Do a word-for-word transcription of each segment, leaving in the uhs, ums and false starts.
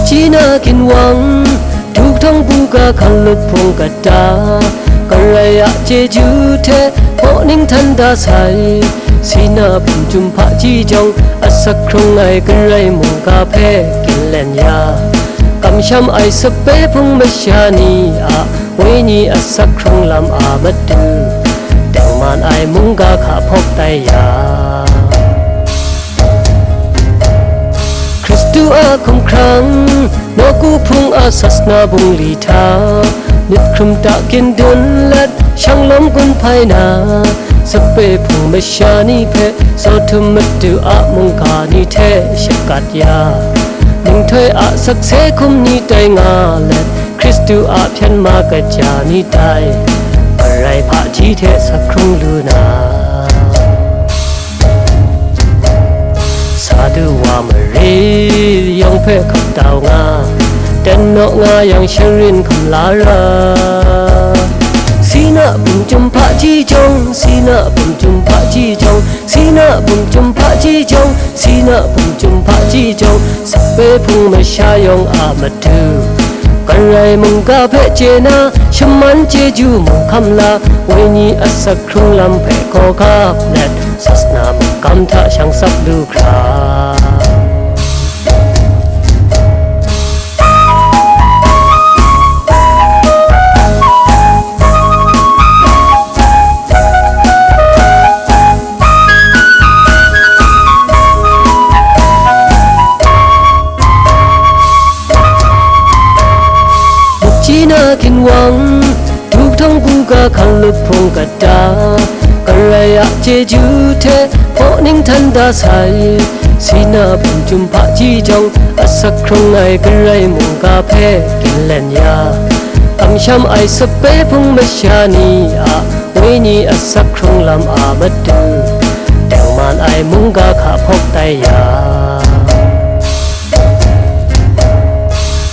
Chyi na ginwang, du hkawng buga hkan lup hpung kata, Karai a chyeju hte, hkaw ning htan da sai, Sina bum chyum hpaji jawng, asak hkrung ai Karai mungga hpe ginlen ya, kamsham ai sape hpung masha ni a wenyi asak hkrung lam a matu, tengman ai mungga hka hpawk tai ya. Hkristu a hkumhkrang, nawku hpung a sasana bungli hta, myit hkrum ta gindun let, shanglawm gun hpai na, sape hpung masha ni hpe, Sawhtum Madu a mungga ni hte shakat ya, ninghtoi a sakse hkum ni tai nga let, Hkristu a hpyen ma kaja ni tai, Karai hpaji hte sak hkrung lu na, Sa du wa mare yawng hpe hkap tau nga, ten naw nga yang sharin hkam la ra. Sina bum chyum hpaji jawng, Sina bum chyum hpaji jawng, Sina bum chyum hpaji jawng, Sina bum chyum hpaji jawng, sape hpung masha yawng a matu, Karai mungga hpe chye na, shaman chyeju mung hkam la, wenyi asak hkrung lam hpe hkaw gap let, sasana mungkam hta shang tsap lu hkra. Mukji na ginwang, du hkawng buga hkan lup hpung kata, Karai a chyeju hte, hkaw ning htan da sai, Sina bum chyum hpaji jawng, asak hkrung ai Karai mungga hpe ginlen ya, kamsham ai sape hpung masha ni a wenyi asak hkrung lam a matu, tengman ai mungga hka hpawk tai ya.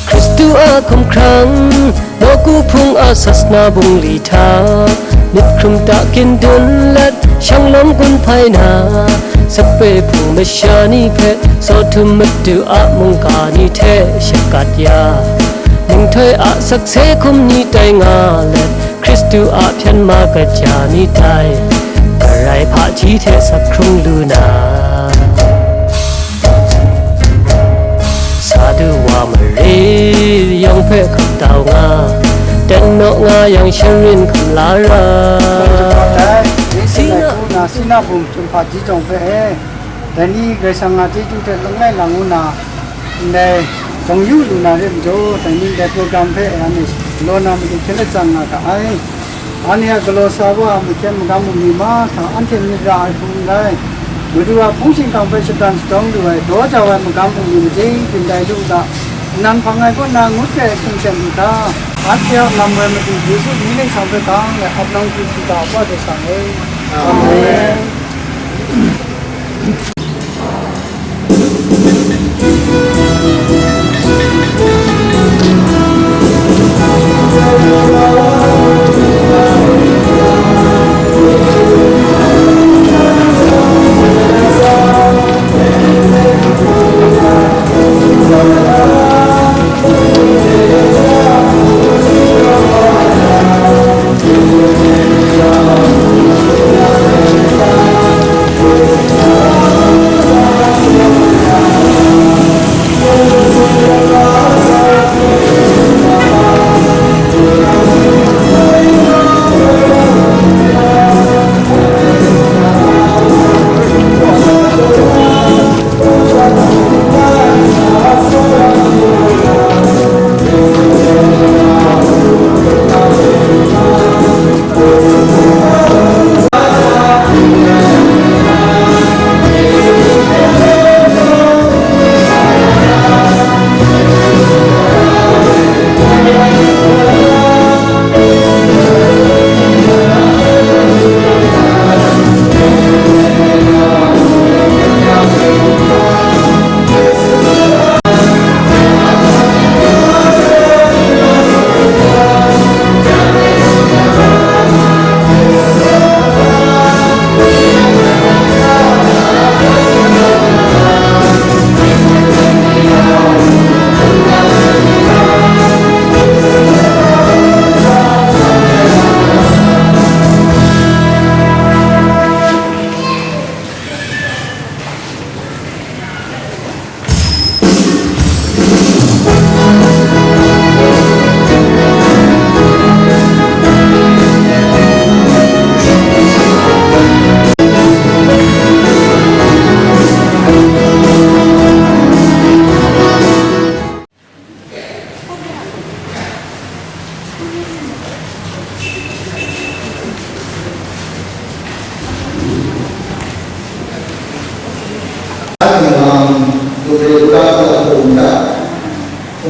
Hkristu a hkumhkrang, nawku hpung a sasana bungli hta, myit hkrum ta gindun let, shanglawm gun hpai na, sape hpung masha ni hpe, Sawhtum Madu a mungga ni hte shakat ya, ninghtoi a sakse hkum ni tai nga let, Hkristu a hpyen ma kaja ni tai, Karai hpaji hte sak hkrung lu na, sa du wa mare yawng hpe hkap tau nga, ten naw nga yang sharin hkam la ra. Sina, Sina bum chyum hpaji jawng hpe e, dai ni Karai Kasang a chyeju hte langai lang ngu na, ndai jawng yu lu na re majaw, dai ni ndai program hpe anhte galaw na matu hkyen lachyang nga ga ai. Anhte a galaw sa wa a mahkyen magam bungli mahkra hta anhte myit ra ai hku n rai. Madu a hpung shingkang hpe shatan shadawng lu ai daw jau ai magam bungli majing byin tai lu u ga, nnan hpang ai kaw na ngut ai hkum hten lu hta, anhte a lam woi Madu Yesu mying ningsang hpe gang let ap nang hku hkrup ga, Wa Karai Kasang e. Amen.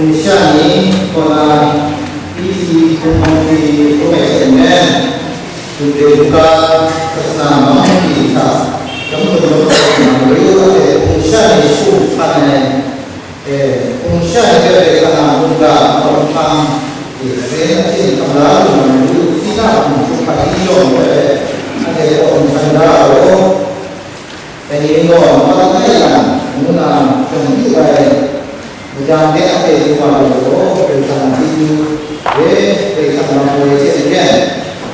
Hpung sha ni kaw na, P C hpung hpung si hpung ai hte maren, Sunday hkungga, sasana mahkra hta, lam kawm ai hte maren, hpung sha ni hku hpan ai, e, hpung sha ni hpe Karai Kasang a mungga, hkawm hpang, e, saden achyin hkam la lu na matu, Sina hpung hkrup hpaji jawng hpe, anhte kaw n san da ai gaw, Dai ni gaw madat ngai yang, ngu na chyawm yu ai, majan de ate lu wa lu gaw, Karai Kasang a chyeju re, Karai Kasang a mare hte maren,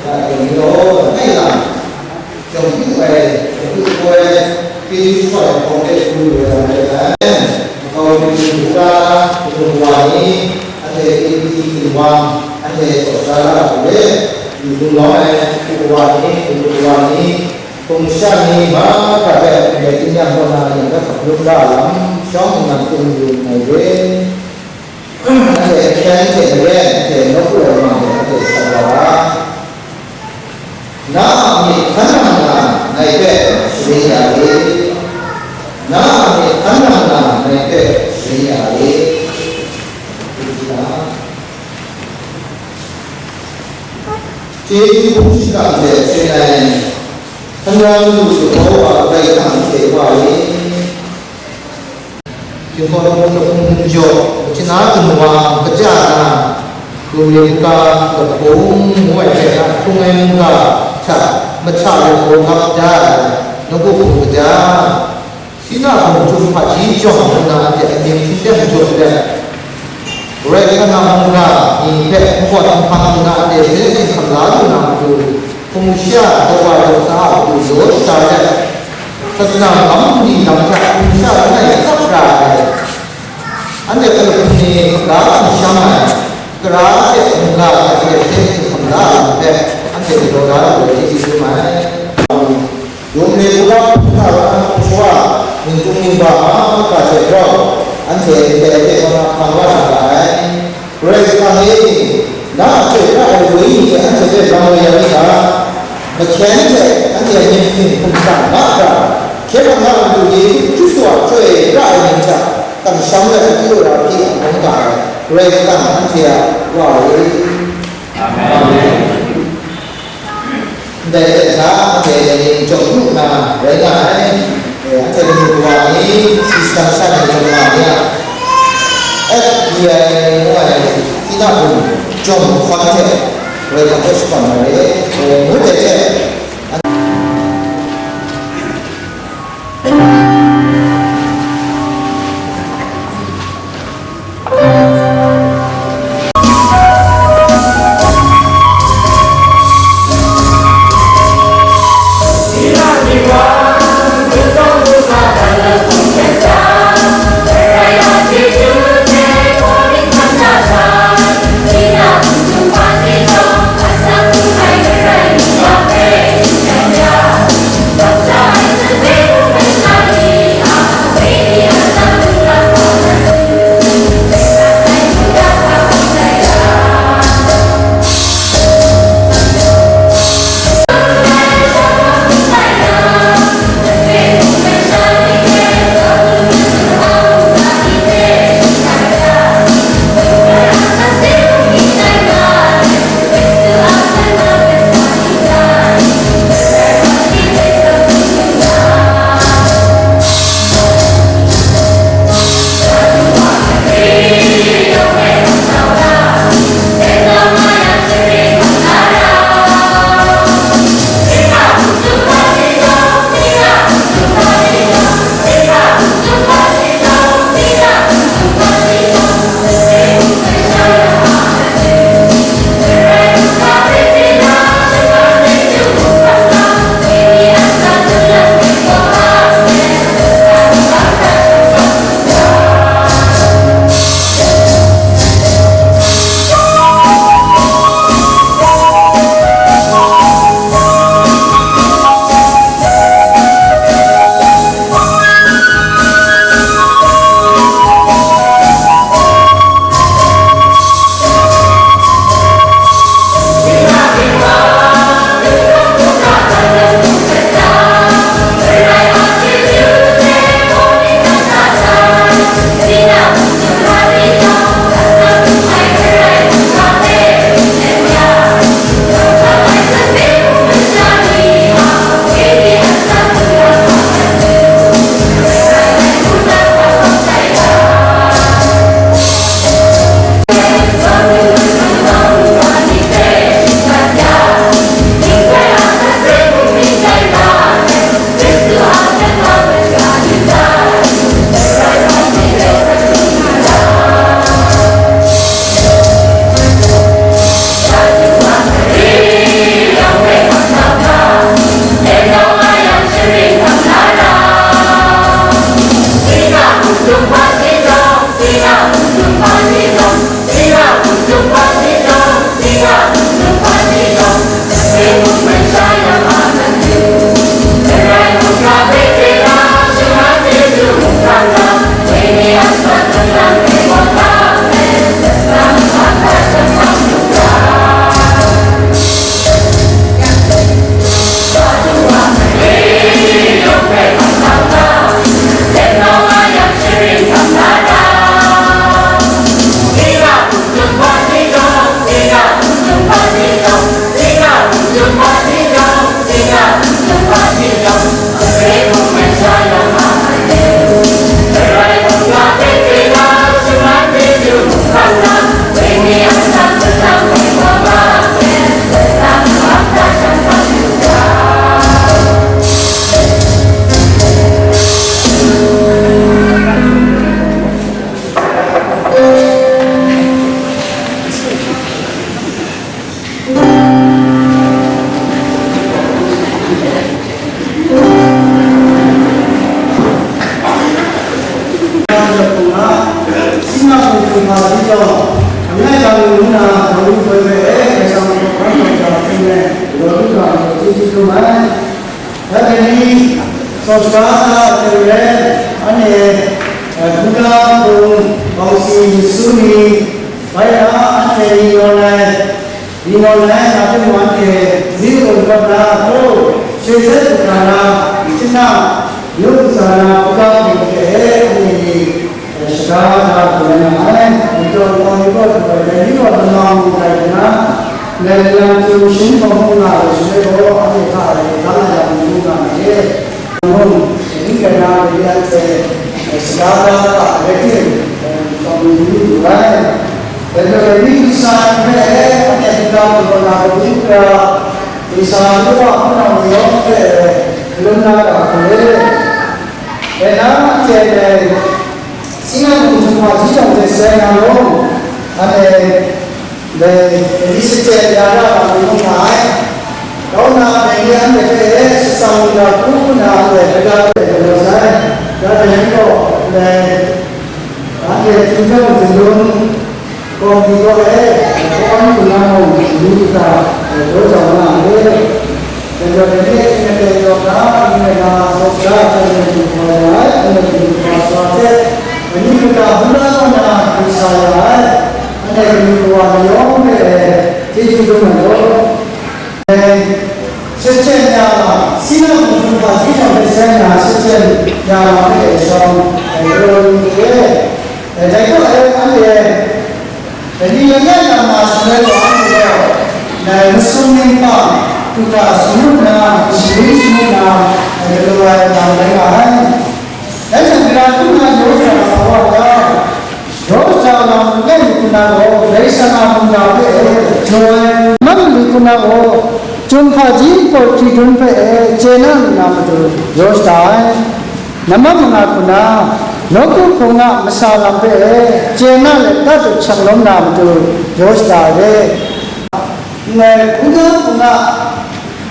dai ni gaw ngai yang, chyawm yu ai, madu koi, chyeju shawng ai hpawng de lu lu ai lam rai ai. Makau chyeju hkra, hpung wa ni, anhte A B C ginwang, anhte tsaw sha la ai hte, yu zunglawng ai, hpung wa ni, hpung wa ni, Hpung sha ni mahkra hpe ndai tingnyang kaw na yin hkap lum ra lam, shawng nnan tsun yu nngai re. Anhte ahkyen hte maren hte nawku ai wa hte anhte sat wa ra. Na a myit hkan nang na ngai hpe sharin ya re. Na a myit hkan nang na ngai hpe sharin ya re. Chyeju hpung shingkang hte sharin ai Hkan rai lu lu ai Karai Kasang hte wa e. Jinghpaw Lamu Hpung Hpung Jaw, Machina Ginwang kaja na, Gumlingka Kahpung ngu ai hte na hpung ai mungga hta, mahta law hkap da ai, nawku hpung kaja, Sina hpung hkrup hpaji jawng ngu na anhte amying hpyi teng jaw let, Karai Kasang a mungga ni hpe nkau hkam hpang nna anhte hpyen hkam la lu na matu, hpung sha daw wa daw sa a matu daw shada let, sasana magam ni lam hta hpung sha langai tsap ra ai. Anhte hpung ni ga kamsham ai, kara hte mungga hta hpyen hkam la ai hpe anhte galaw da lu ai chyeju dum ai. Yawng hte hkungga hpung hta wa, hpung shawa, ningkung ningba mahkra hte rau, anhte ndai de kaw na hpang wa na ra ai. Karai Kasang e, na a chyoi pra ai wenyi hte anhte hpe rang wa ya mi ga, mahkyen hte anhte a myit hpung hkum hkra mahkra, hkye hkrang a matu Yesu Hkristu a chyoi pra ai myit hta kamsham let akyu ara hpyi hkrum ga ai Karai Kasang anhte a Wa e. Amen. Ndai hte hta, anhte ni jawm lu na rai nga ai. E, anhte ni wa ni, si shang sha ni jawm nga ni a, F B I ngu ai, Sina hpung jawm hkawn hte, Karai Kasang hpe shakawn ai re, e, ngu ai hte, Ngu na, daw lu hkoi hpe, Karai Kasang hpe hkawm hkawm ga hpring ai, galaw lu ga hpe chyeju dum ai. Dai ni, Soska na hte re, anhte, eh, Buddha Bung Bawngsi Yesu ni, bai na, anhte ni nawn ai, ni nawn ai, na hte mung anhte, zi lung kawt na, hkraw, shoi zet hkra na, machyin na, nu ntsa na, Buddha Bung hte e, anhte ni, Shada da hkrum nga ai, Mungdaw nkau mi kaw du ai dai ni gaw lama mung rai nna, ndai lam htum shin hkawm hkrum nga ai shaloi gaw, anhte hta e dang ai lam hkrum nga ai re. Mung, shaning rai na, dai ni anhte, shada da hkra ai rai tim, hkawm hkrum du ai. Dai gaw dai ni hpyi sa ai hpe, anhte hpyi ga hkrum na kabu gara, hpyi sa ai wa hpunau ni yawng hpe, hkalum na ga hku re. Dai na, anhte dai, Singai mung htum hpaji jawng hte sai na law, anhte dai ni shachyen ya ra ai mung nga ai. Grau nna, dai ni anhte hpe e shatsang lu na hku nna anhte hkra hpe galaw sai. Ya dai ni gaw, dai anhte htum jawng zindun, Kawmti gaw e, kawan hpunau mung, myi kata, e, daw jau nga ai. Dai gaw, dai ni hte made yawng na, n rai na, sawt sha hte mung hkawm ya ai, anhte mung hkawm sa hte, myi kata hpung la kaw na, du sa ya ai, anhte mung kawa ni yawng hpe, chyeju dum ai gaw, Shachyen ya ma, Sinai mung htum hpaji jawng hte sai na, shachyen ya ma hpe shawng, dai gaw ni hte, dai gaw e, anhte, dai ni langai na ma shaloi gaw, anhte gaw, dai masum ning hpang, du hkra shangun nna, sharin shangun nna, dai galaw ai lam rai nga ai. Dai hte gara hkrum na yaw shara sa wa ai. Yaw shara lam langai mi hku na gaw, Karai Kasang a mungga hpe e jaw ai, namang mi hku na gaw, Chyum hpaji npawt hkridun hpe e chye na lu na matu yaw shada ai. Namang manga hku na, nawku hpung a masa lam hpe e chye na let, dat shanglawm na matu yaw shada ai re. Ndai Buddha hpung a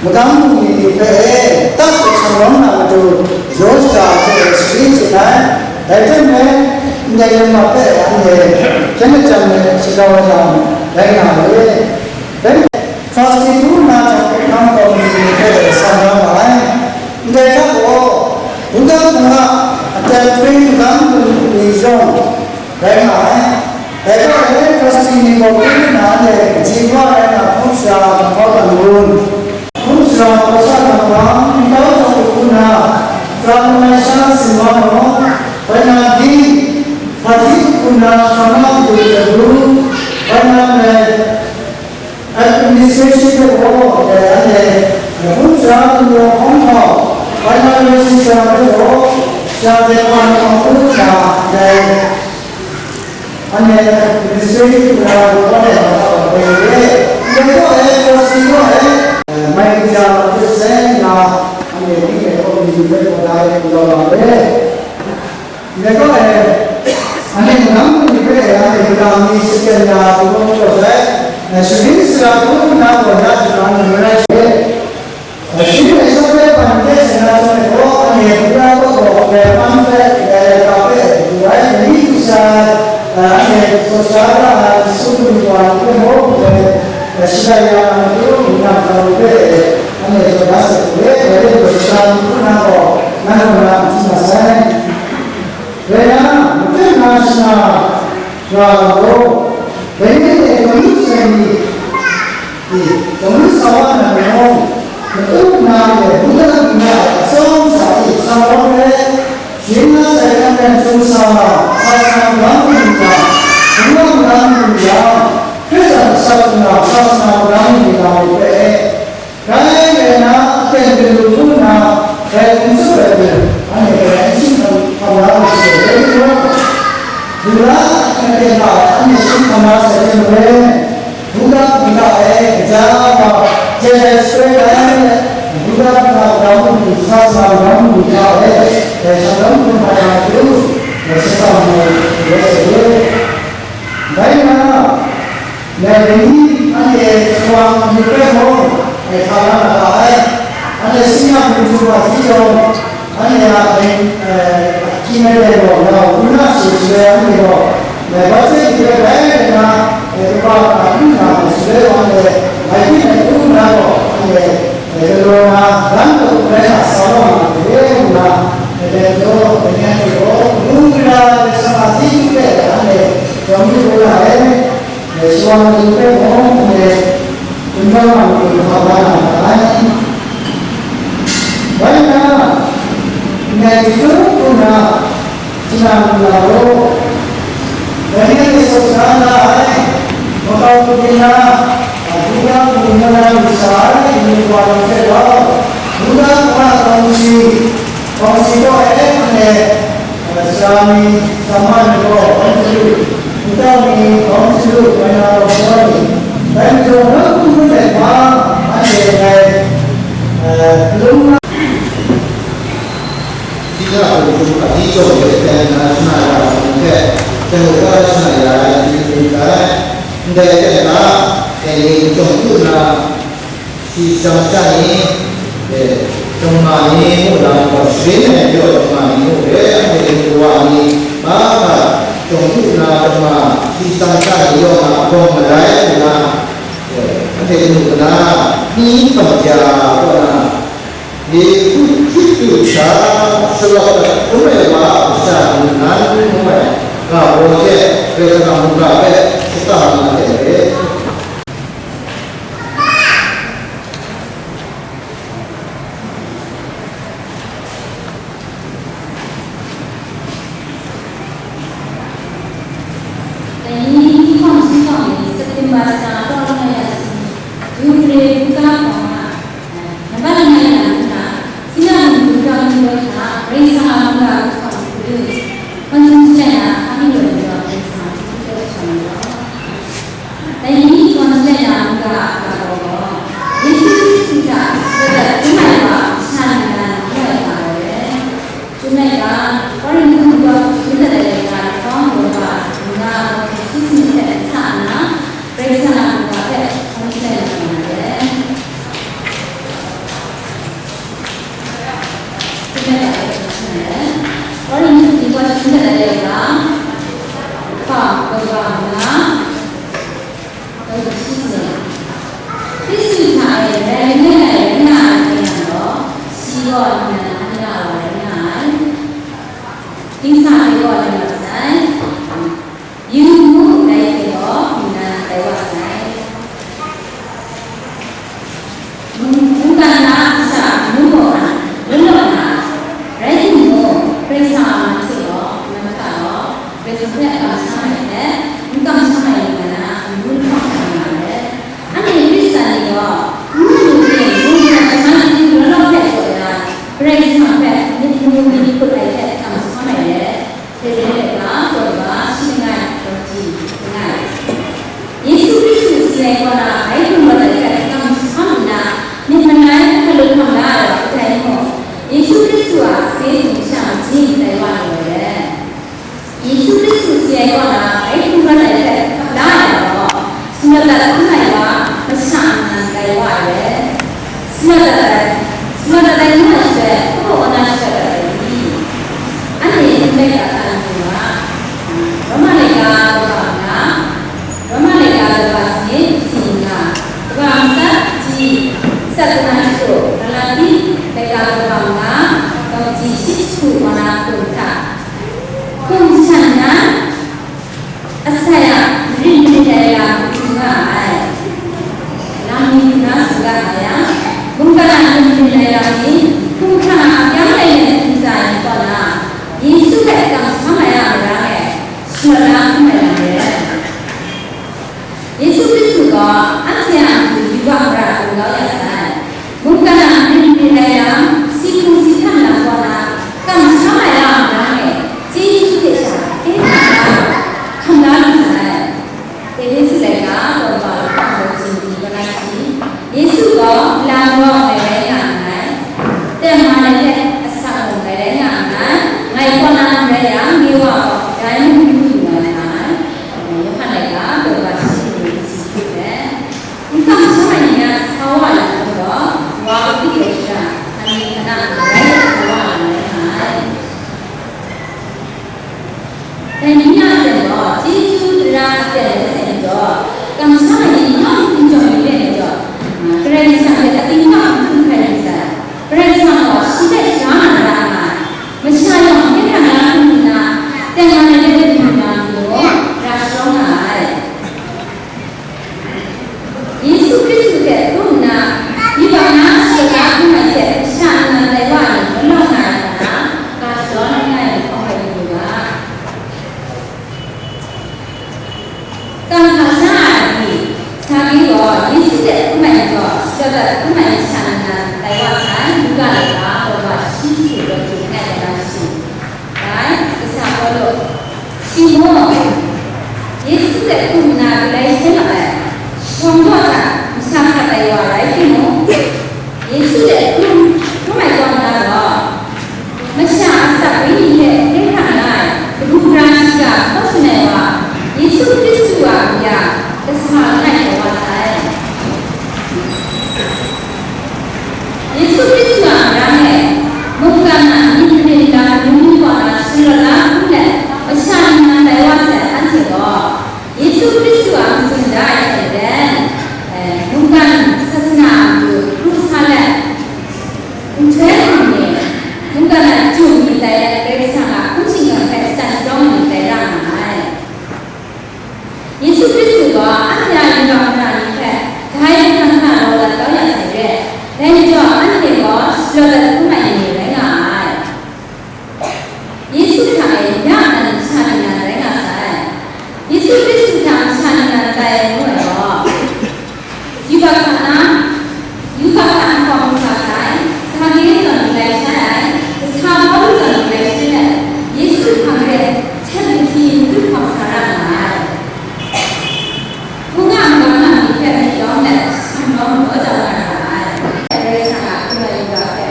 magam bungli ni hpe e, dat hpe shanglawm na matu, yaw shada ai hte sharin chye ai. Dai hte maren, ndai lam hpe anhte hpyen lachyang ai, shagau ai lam rai nga ai. Dai hpe, trustee hku nna jang hkam kawmiti ni hpe san da ma ai. Ndai hta gaw, Buddha hpung a aten hpring magam bungli ni yawng, rai nga ai. Dai gaw e, trustee ni gaw hpung nna anhte kaji wa rai na, hpung sara Hkungpawt Angun, hpung sara Kawsa Lamgang, nkau hkawhkuk hku na, Pra Namai Sha Sinwa Nawng, bai na Di, Hpaji hku na, Hkrama Madu Jabu, bai na ndai, Administration hpe gaw, dai anhte, hpung sara Lamyawng Hkawng Hkau, bai na Registrar hpe gaw, Sha Dai Hpa Hkawng Hkau hku na, dai, anhte Administration hku na, gaw dai hpa hkau hpe re. Ndai gaw e, trustee gaw e, mai kaja hte sai nna, anhte ning e gaw, myit hpe gaw dai hku la wa re. Ndai gaw e, anhte magam bungli hpe anhte magam ni shachyen ya hku gaw sai, sharin sara hku nna gaw ya shara ni marai she. Shing e Sunday hpan de sa na chyawm e gaw, anhte hpung na kaw gaw, grai hpan hpe, grai lata hpe, grai mali du sa ai, anhte sawt sha ra ai, sumru wa ni hpe mung, shada ya na matu, nang hkra hpe, anhte sawt da sai hte, grai de sawt sha ni hku nna gaw, nang kaw na n hti na sai. Rai nna, machyin na shana ra ai gaw, dai ni hte daw lu sai ni, i, daw lu sa wa na ni mung, matu na e Buddha myit na atsawm sha e, sa wa hpe, sharin na sai hkang hkyen hkrum sa, sa sa magam lu na, hpung wa magam lu na, Hkristu a asak hkrum na, sa sa magam lu na hpe, Rai, rai nna, aten galu hku nna, grai n tsup ai hte, anhte grai n shing hkam, hkam la lu sai, rai timung, lu la, aten hta anhte shing hkam la sai hte maren, Buddha hpung hta e gaja wa, jai jai sape ai, Buddha hpung hta grau lu ni, sa sa grau lu ni hta e, dai shanglawm hkrum hkra na matu, dai shakram mu, rai sai. Rai nna, dai ni anhte shawang amyot hpe mung, e, sa la na ra ai. Anhte Sinai mung htum hpaji jawng, anhte a, e, e, akyin ai gaw, na, u na, shi shi ai anhte gaw, dai bai hte hte rai nna, e, kaba Wa ni hpe mung ndai, Sumsawng a matu hkap la na ra ai. Rai nna, ndai chyum hku na, shalan lu la u. Dai ni hte sawt sa na ai, makau kabyin na, Buddha hku na na lu sa ai, kanu kawa ni hte rau, Buddha hku na kawng si, kawng si kaw e hkang e, Sara mi, sama ni gaw, Wan Chyalu, Ntau ni, Wan Chyalu, Mai na Wan Chyalu ni, dai majaw, na hku hkun ai hpa, anhte ngai, eh, lung na. Sina hkum hkum a di jawng de pen na shana ya hkum hte, jan u ga shana ya ai ni hkum hte, ndai pen ga, dai ni jawng du na, Shi shang sha ni, e, dawng ma ni mu lam gaw, sharin ai pyaw dawng ma ni mu re, anhte ni kawa ni, mahkra, jawng du na dawng ma, shi shang sha ni yawng a bawng malai lu na, e, anhte nu na, ni hkam ja kaw na, Yesu Hkristu hta sharawt dat hkrum ai wa a masha nnan ngu ai, ga baw hte, Karai Kasang mungga hpe shakang na hte re. Dai ni, Hpawng Hpawng ni September shana Hpawng Lung Ngai Ya Sing, Jupre Buga Hpawng a, nambat langai na nna, Sina Hpawng Buga Hpawng hta, Karai Kasang a mungga hpawng hpung, hpang hpung shai na, hpang hpung shai na, Karai Kasang a mungga hpawng hpung. Dai ni hpawng shai na mungga a ga baw gaw, Yesu Hkristu hta shakadat hkrum ai wa masha nnan ngu ai ga rai. Chyum laika, Korinhtu mungga hpung hkun dat ai laika lahkawng gaw wa, mungga gaw hpung shi sanit hte nhta nna, Karai Kasang a mungga hpe hpawng shai na nga ai. Chyum laika, Korinhtu mungga hpung hkun dat ai laika, hpa, gaw wa, mungga, Hkristu hta e rai ngai ai rai nga ai hte yang gaw, shi gaw nnan hkan ya ai rai nga ai. Dingsa hpe gaw rai nga sai. Yu mu, dai hte gaw nnan rai wa sai. Mungkan na masha mung gaw nnan lawm na, rai timung, Karai Kasang a man hte gaw, nnan hta gaw, Karai Kasang hpe a kamsham ai hte, n kamsham ai ning nga na, n gun hkawng hkawng nga ai. Anhte Hkristan ni gaw, n lu lu hte, mung hkra shaman hte, law law hpe jaw ya, Karai Kasang hpe myit mu myit hput ai hte kamsham ai let, Hkristu hpe ga, gaw ga, shi langai, gaw ji, langai. Yesu Hkristu si ai kaw na, bai hkrung rawt ai hpe kamsham nna, myit malai hkalup hkam la ai wa kadai mung, Yesu Hkristu a sape hpung sha majing tai wa lu ai. Yesu Hkristu si ai kaw na, bai hkrung rawt ai hpe hkap la ai wa gaw, shinglet dat hkrum ai wa, masha nnan tai wa ai. Shinglet dat ai, shinglet dat ai ngu ai she, hpaw hpaw na shinglet dat ai ni? Anhte n rai ga ta n hkrum ga. Roma laika daw nga, Roma laika daw sanit, hti nga, daw matsat, hti, sat na shatu, Galati laika daw nga, daw ji shi jahku wa na hkum hta, hkum shan na, Asai a marin marit ai lam hkrum nga ai. Lam ni hkrum na tsun ga ai yang, mungkan a marin marit ai lam ni Shawdat hkrum ai masha ni nan tai wa sai, Luka laika, daw shi hte daw jahtum ngai laika shi. Bai, kasa Pawlu, shi mung, Yesu hte hkrum nna galai shadawn ai, shawng jaw hta masha sa tai wa rai timung, Yesu hte hkrum, hkrum ai kaw nna gaw, masha a asak wenyi hte hkyen hkrang nga ai, kabu gara shiga hkaw tsun ai wa, Yesu Hkristu a mying kasa langai taw wa sai. Yesu Hkristu a marang e, mungkan a myit marin lam amyu myu wa na shingrawt la hkrum let, masha ni nan tai wa sai anhte gaw, Yesu Hkristu a matsun da ai hte maren, eh, mungkan sasana a matu pru sa let, nhtoi hkrum ni, mungkan a chyum ni tai let, Karai Kasang a hkum shingkang hpe shatan shadawng ai ni tai ra nga ai. Yesu Hkristu gaw anhte a yubak mara ni hpe dai hpang hta rawt dat kau ya sai re, dai majaw anhte gaw shalaw dat hkrum ai ni rai nga ai. Yesu hta e ya nan masha ni nan rai nga sai. Yesu Hkristu hta masha ni nan tai ai ngu ai gaw, yubak hta na, yubak hta nhkawng sa sai, Zake zawn galai shai ai, kasa Pawlu zawn galai shai ai, Yesu hpang de hten lahti n dut hkawm sa ra nga ai. Hpung a magam lam ni hpe myit yawng let, shang yawng maw jau nga ra ai. Karai Kasang a hkrum ai yubak hpe.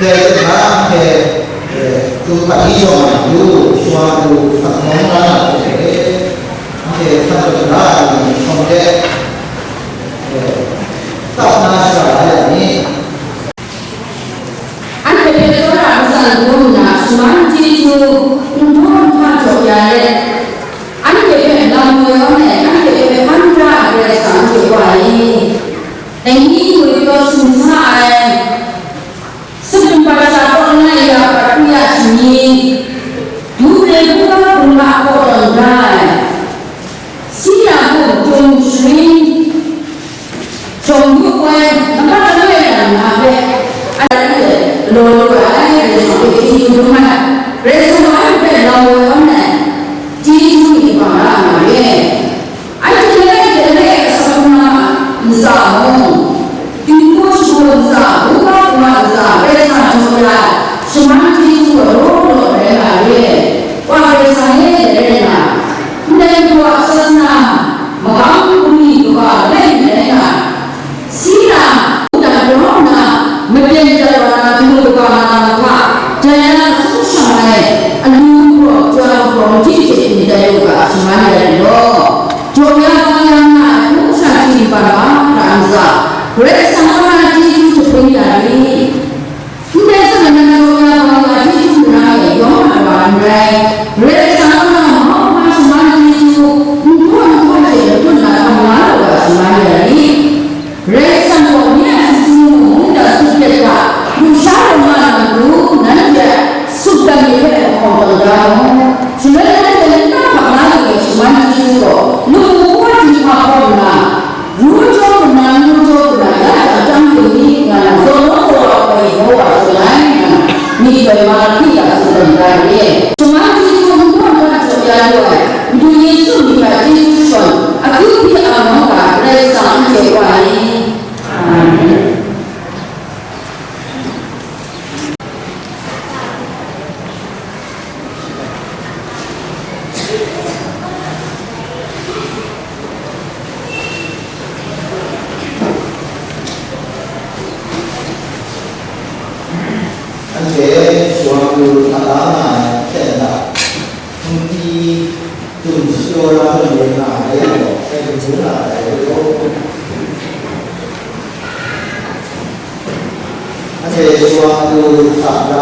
Ndai hte na anhte, eh, tu hpat ni shawng ai lu, shawa lu, sak nawng la na hte, anhte hpat lu la ai ni shawng de, eh, tap na shara ai ni. Anhte hpe tsawra matsan hkrum nna, shaman chyeju n htaw n hta jaw ya let, anhte hpe lam woi awn ai, anhte hpe hkan da ai Karai Kasang anhte Wa e, dai ni ngwi pyaw sumsa ai, Sup Tumba sha kaw langai ya, Patru ya shani, du re buga hpung a kaw tawn da ai, Sina hpung tum sharin, jawng yu ai, mamat langai ya na hpe, a dat hte galaw lu ai, Karai Kasang hpe chyeju dum ai, Karai Kasang a hpe lam woi awn ai, chyeju myit kaba ra nga re. Anhte langai hte langai asak hkrum na ntsa mung, dinghku shagu ntsa, buga hkuma ntsa, Karai Kasang jaw ya ai, shaman chyeju gaw law law rai nga re. Wa Karai Kasang e, dai rai nna, ndai madu a sasana, magam bungli kaba langai mi rai nga, Sina, dan grau nna, maten dan wa na, galaw kaba nga na hta, jai na sung shang ai, alu hkraw, jang hkraw, machyi hte myit tai u ga, shaman rai law. Jaw ya, bang ya nga ai hpung sha htingban mahkra ntsa, Karai Kasang kaw na chyeju jahpring ya rit. Ndai zawn, nang jaw ya, bang ya chyeju mara e yawng mat wa n rai, Karai Kasang kaw na mauhpa shaman chyeju, n hpaw n hpaw hte matut na hkam la lu ga, shaman ya rit. Karai Kasang gaw nye a sutsin mung, mungdan sutpyet hta, lusha lama na matu, nanhte a sutgan ni hpe lahkawng tawn da mu. Shaloi nanhte nta hkap la lu ai shaman chyeju gaw, lamu wa jinghpa hkawm nna, ru jaw kaw na, nu jaw kaw na, ya jang chyam lu ni, nga na, zaw law zaw wa ai Yehowa tsun ai, nga na, myit doi Malaki a tsun tawn da re. Shaman chyeju n hpaw n hpaw jaw ya lu ai, Madu Yesu myit hta chyeju shakawn, akyu hpyi a nawng ga Karai Kasang anhte Wa e. Amen. Anhte shawng lu hta la nga ai hten hta, hpungdi dum shapraw la hkrum rai nga ai yang gaw, dai hpung hkrum nga ai gaw, anhte shawng lu hta la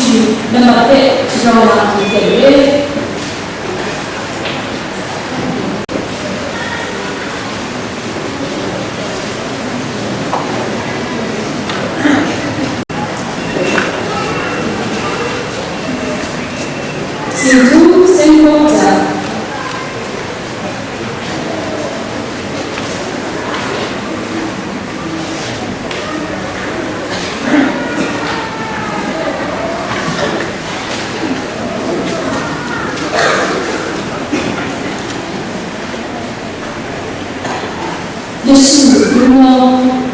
Nambat hpe shagrau na hku hte re. Singdu Saint Paul hta. Yesu Grungwang.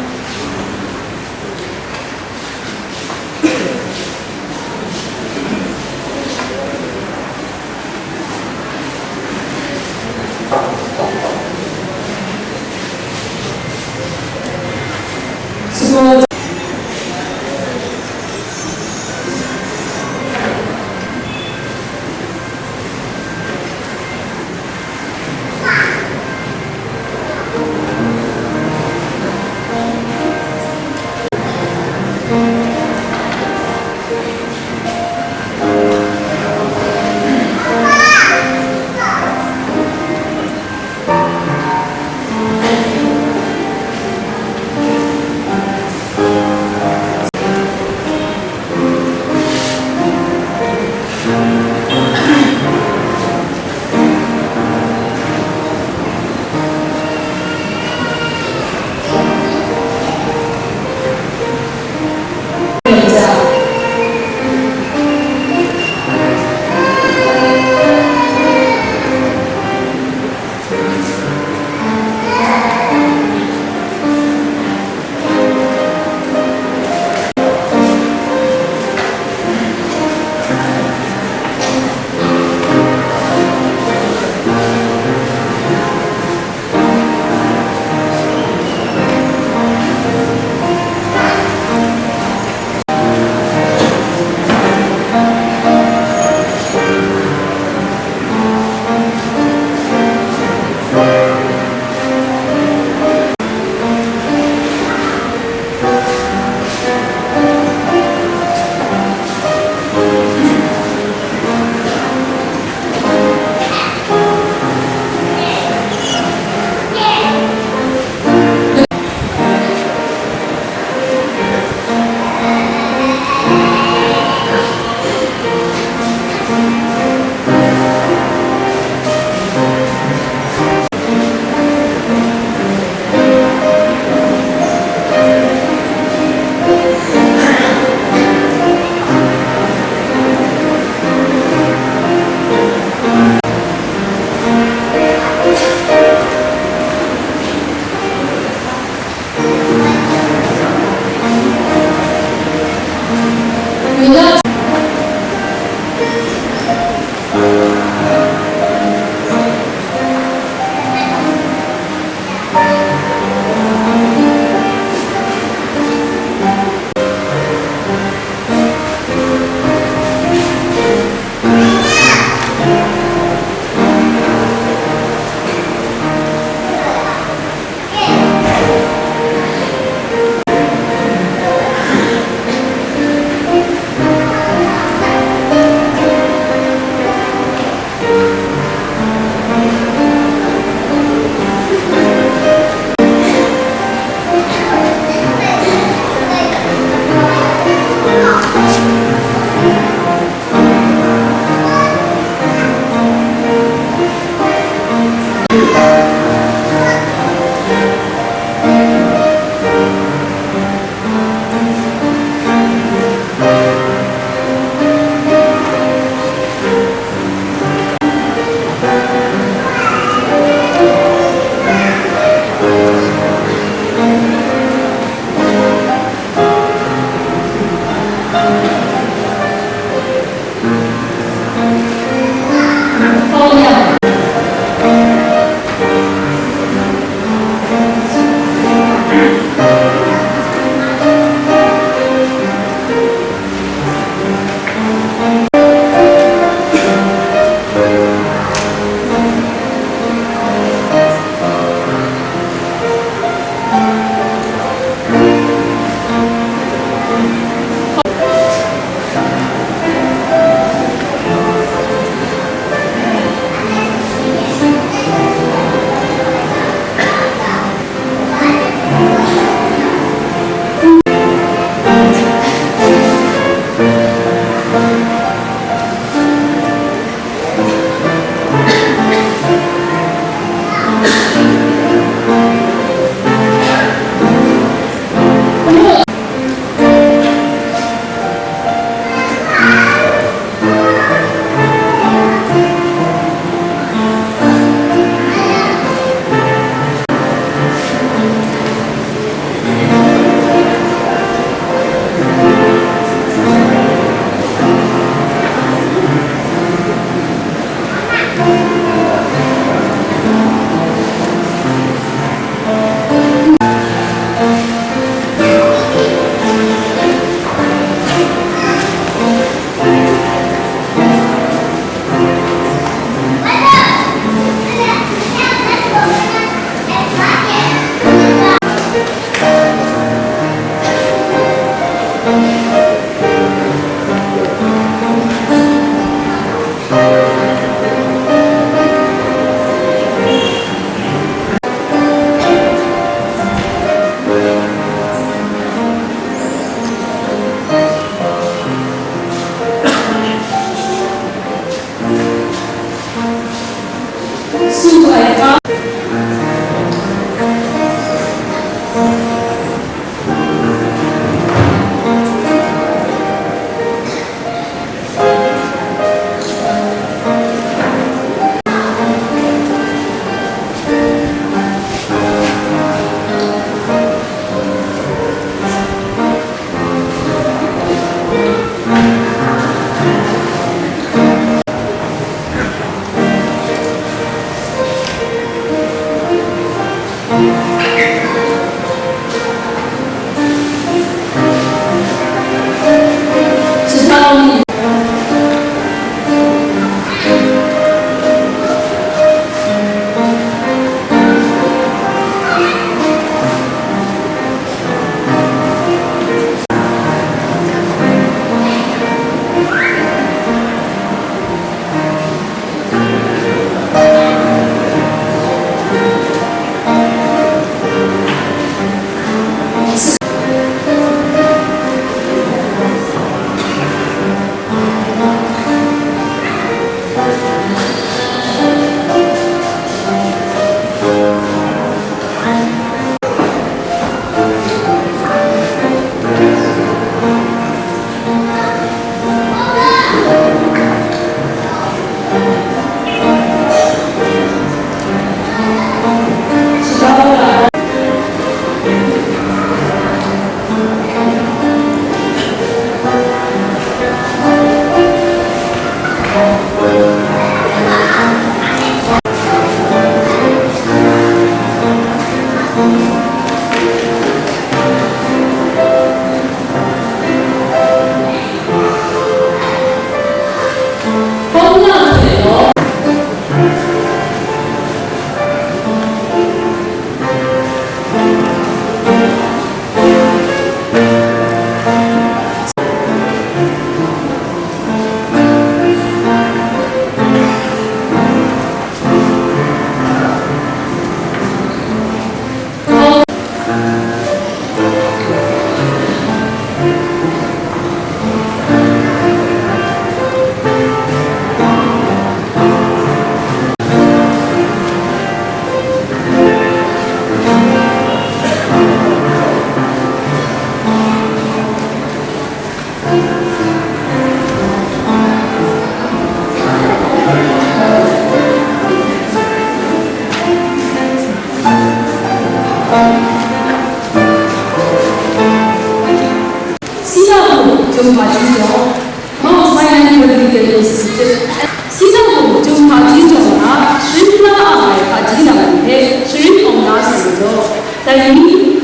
Sila mung jung hpaji jawng, Mount Sinai Biblical Institute. Sila mung jung hpaji jawng a sharin la a ai hpaji lam ni hpe sharin awng la sa na law, dai ni,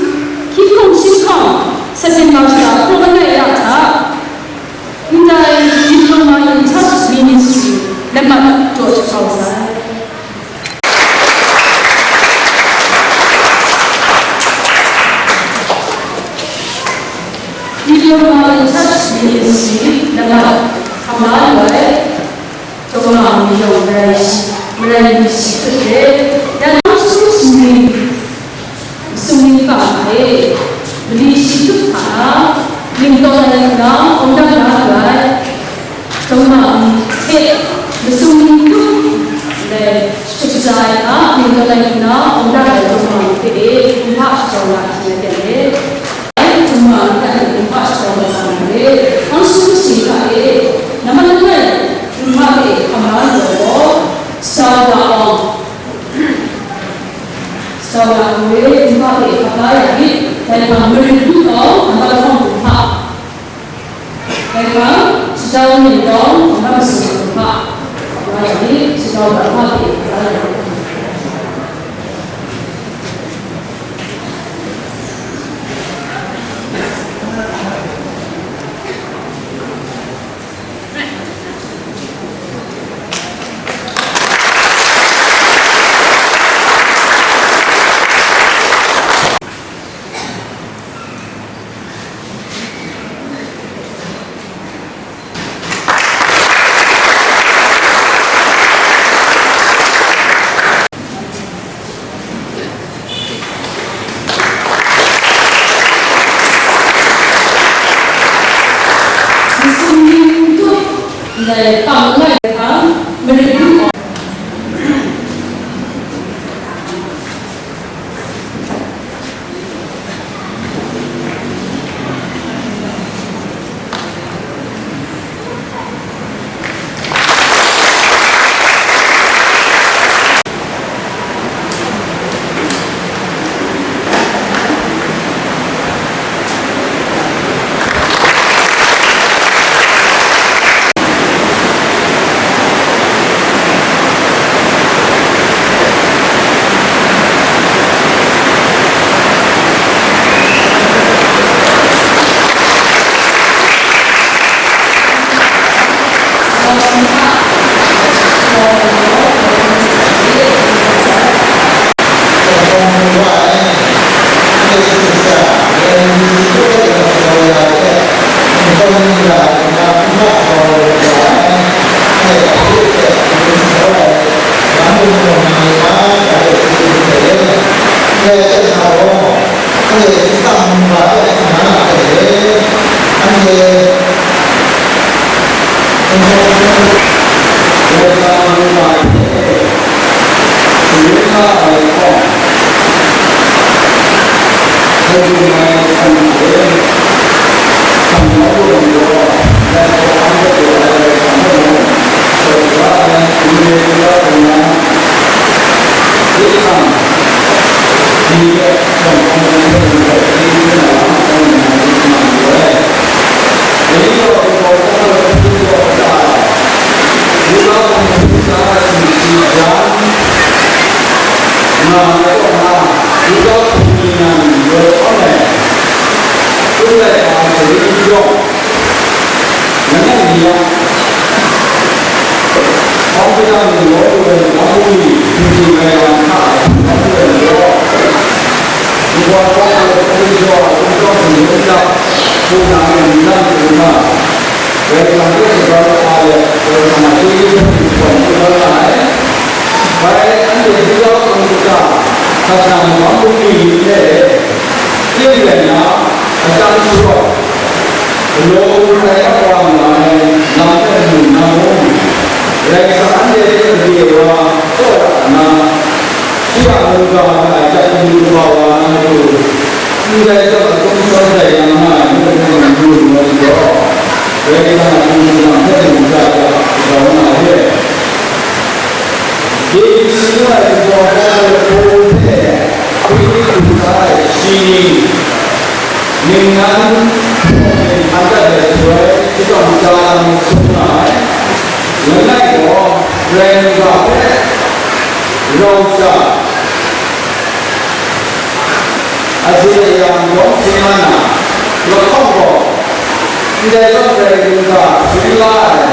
hkying hkawng shing hkawng, September shara hprawng langai ya hta, ndai Diploma in Church Ministry lamat jaw jagrau sai. Diploma in Church Ministry lamat hkam la lu ai, Daw Nga Myit Yawng marai shi, marai mi shi hkrit hte, dan su sumning, sumning kaba hpe, mali shi hkrit hta na, ning tawn ai nna, awng dang la lu ai. Daw Nga Myit hte masum ni hkrum ndai shut shaja ai hta, ning tawn ai nna, awng dang ai Daw Nga Myit hpe e, kumhpa shadaw na hkying ai ten e. Daw Nga Myit hta e kumhpa shadaw na sa na re. Hpang shingkang hta e, nambat langai kumhpa hpe hkam la lu ai gaw, Shadaw Nga Awng, Shadaw Nga Awng e, kumhpa hpe hkap la ya rit, dai hpang Marit Lu Awng, nambat lahkawng kumhpa. Dai hpang, Shadaw Myintawng, nambat masum kumhpa, la ya rit, Shadaw Masum ni hku ndai pang langai hta, marit lu ai. Bai anhte Yuda hpung kata, Satan magam bungli ni hte, Yin rai nna, atsam sharawt, galaw gun ai wa nga ai lam hpe mu nna mung, Karai Kasang anhte hpe gade wa tsawra nna, shi a mungga nga ai chyam matu kaba wa na matu, ndai chyawm a tsun shawn dai na nga ai mung hpe mu lu ai majaw, Karai Kasang a hpung shingkang hpe mung ja ja grau nga ai. K B C ngu ai Wunpawng Hkawhkam Lapu hpe hpring lu sa ai shi ni, ningnan hpawng hkan dat ai shaloi, shadawn ja lam sung nga ai. Langai gaw, Karai Kasang hpe rau sha, Aze ayang yawng hkye nga na, lahkawng gaw, ndai zawn Karai Kasang hpring la ai,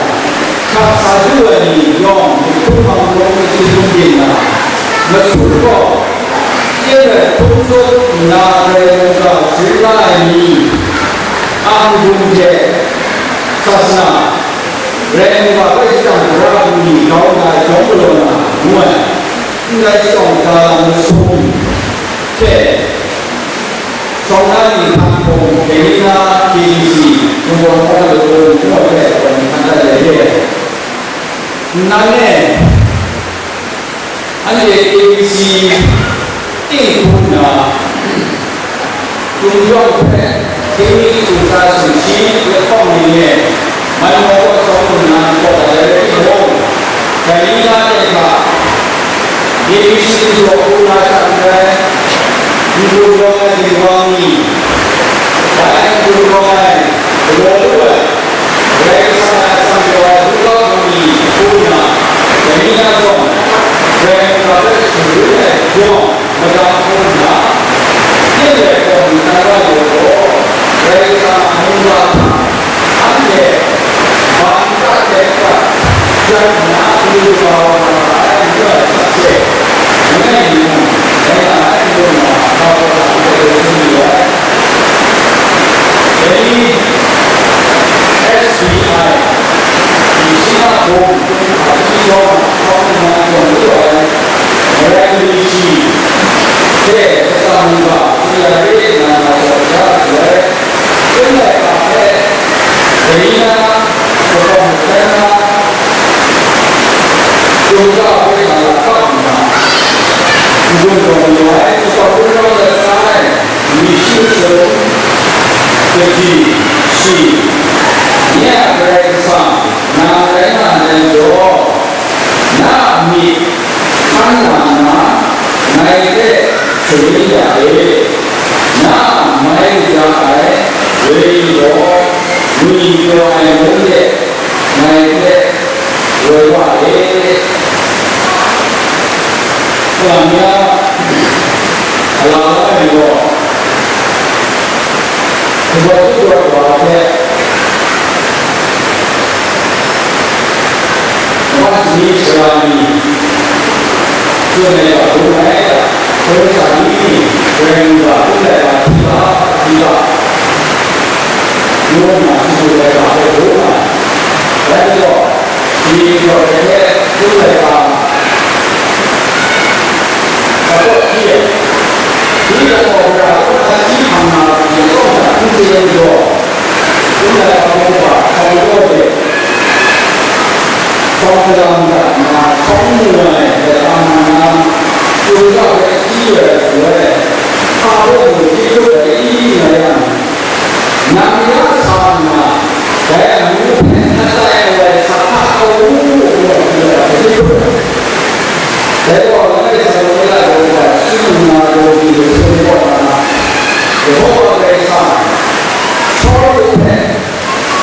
hkak sa du ai ni yawng, myihtun hpang lung hkye hkrum byin na, masum gaw, kyen ai hpung tut nna Karai Kasang hpring la ai ni, ang gun hte, sasana, Karai Kasang hpe shajang gara bungli grau na ai jawng galaw na, ngu ai. Ndai shawng ja lam masum hte, shawng na ni hpang hpung, Penina K B C, Wunpawng Hkawhkam Lapu ngu ai hpe gaw ni hkan dat ai re. Nnan e, anhte K B C ting hku nna, Gumjawng hpe htingmi sumsa sumshi lahkawng ni e man maw kaw shawng nna n-gaw dat ai rai timung, dai ni na ten hta, K B C n-gaw hku na sha n rai, n-gun rawng ai ginwang ni, bai n-gun rawng ai galaw lu ai, Karai Kasang a atsam jaw ai hkungga hkungni hku nna, dai ni na zawn, Chyum laika hpe, dai na, kaba hkrai na, Chyum ga hpe na lakap nna, n-gun tawn lu ai, Chyum ga hpe na lakap nna, myi shi masum, kadi, shi, nye a Karai Kasang, nang rai nga ai majaw, na a myit hkan na nna, ngai hpe sharin ya e. Na a mai kaja ai wenyi gaw, ngwi pyaw ai mung de ngai hpe woi wa e. Kalang ya, a la la ai gaw, Hkungga tup wa hpe, Hamas ni sara ni tsun ai ga hkrum ai, hkungga ni ni Karai Kasang hkrum ai ga hkrum ga, hkrum ga, ngu nna tsun ai ga hpe hkrum ai. Rai nme law, Shi gaw dai hte hkrum laika, Hkapawt hpyi ai, shi gaw Hkapawt Sara hkawhkam hti hkam na pyi law na n chye ai majaw, hkrum laika hkawhkam hpawng taw de, hkawng salang dat nna, hkawng mu ai, dai a na na, Chyum ga hpe hti ai shaloi, hpa mung hti hkrup ai i nga yang, Nang ya sa nna, dai amyu hpe atsai awai sa hta kau u, ngu ai hpe hkrit ai. Dai gaw langai Israela daw hta shing nna daw di ai hpyen kaw na, Yehova Karai Kasang, Shawlu hpe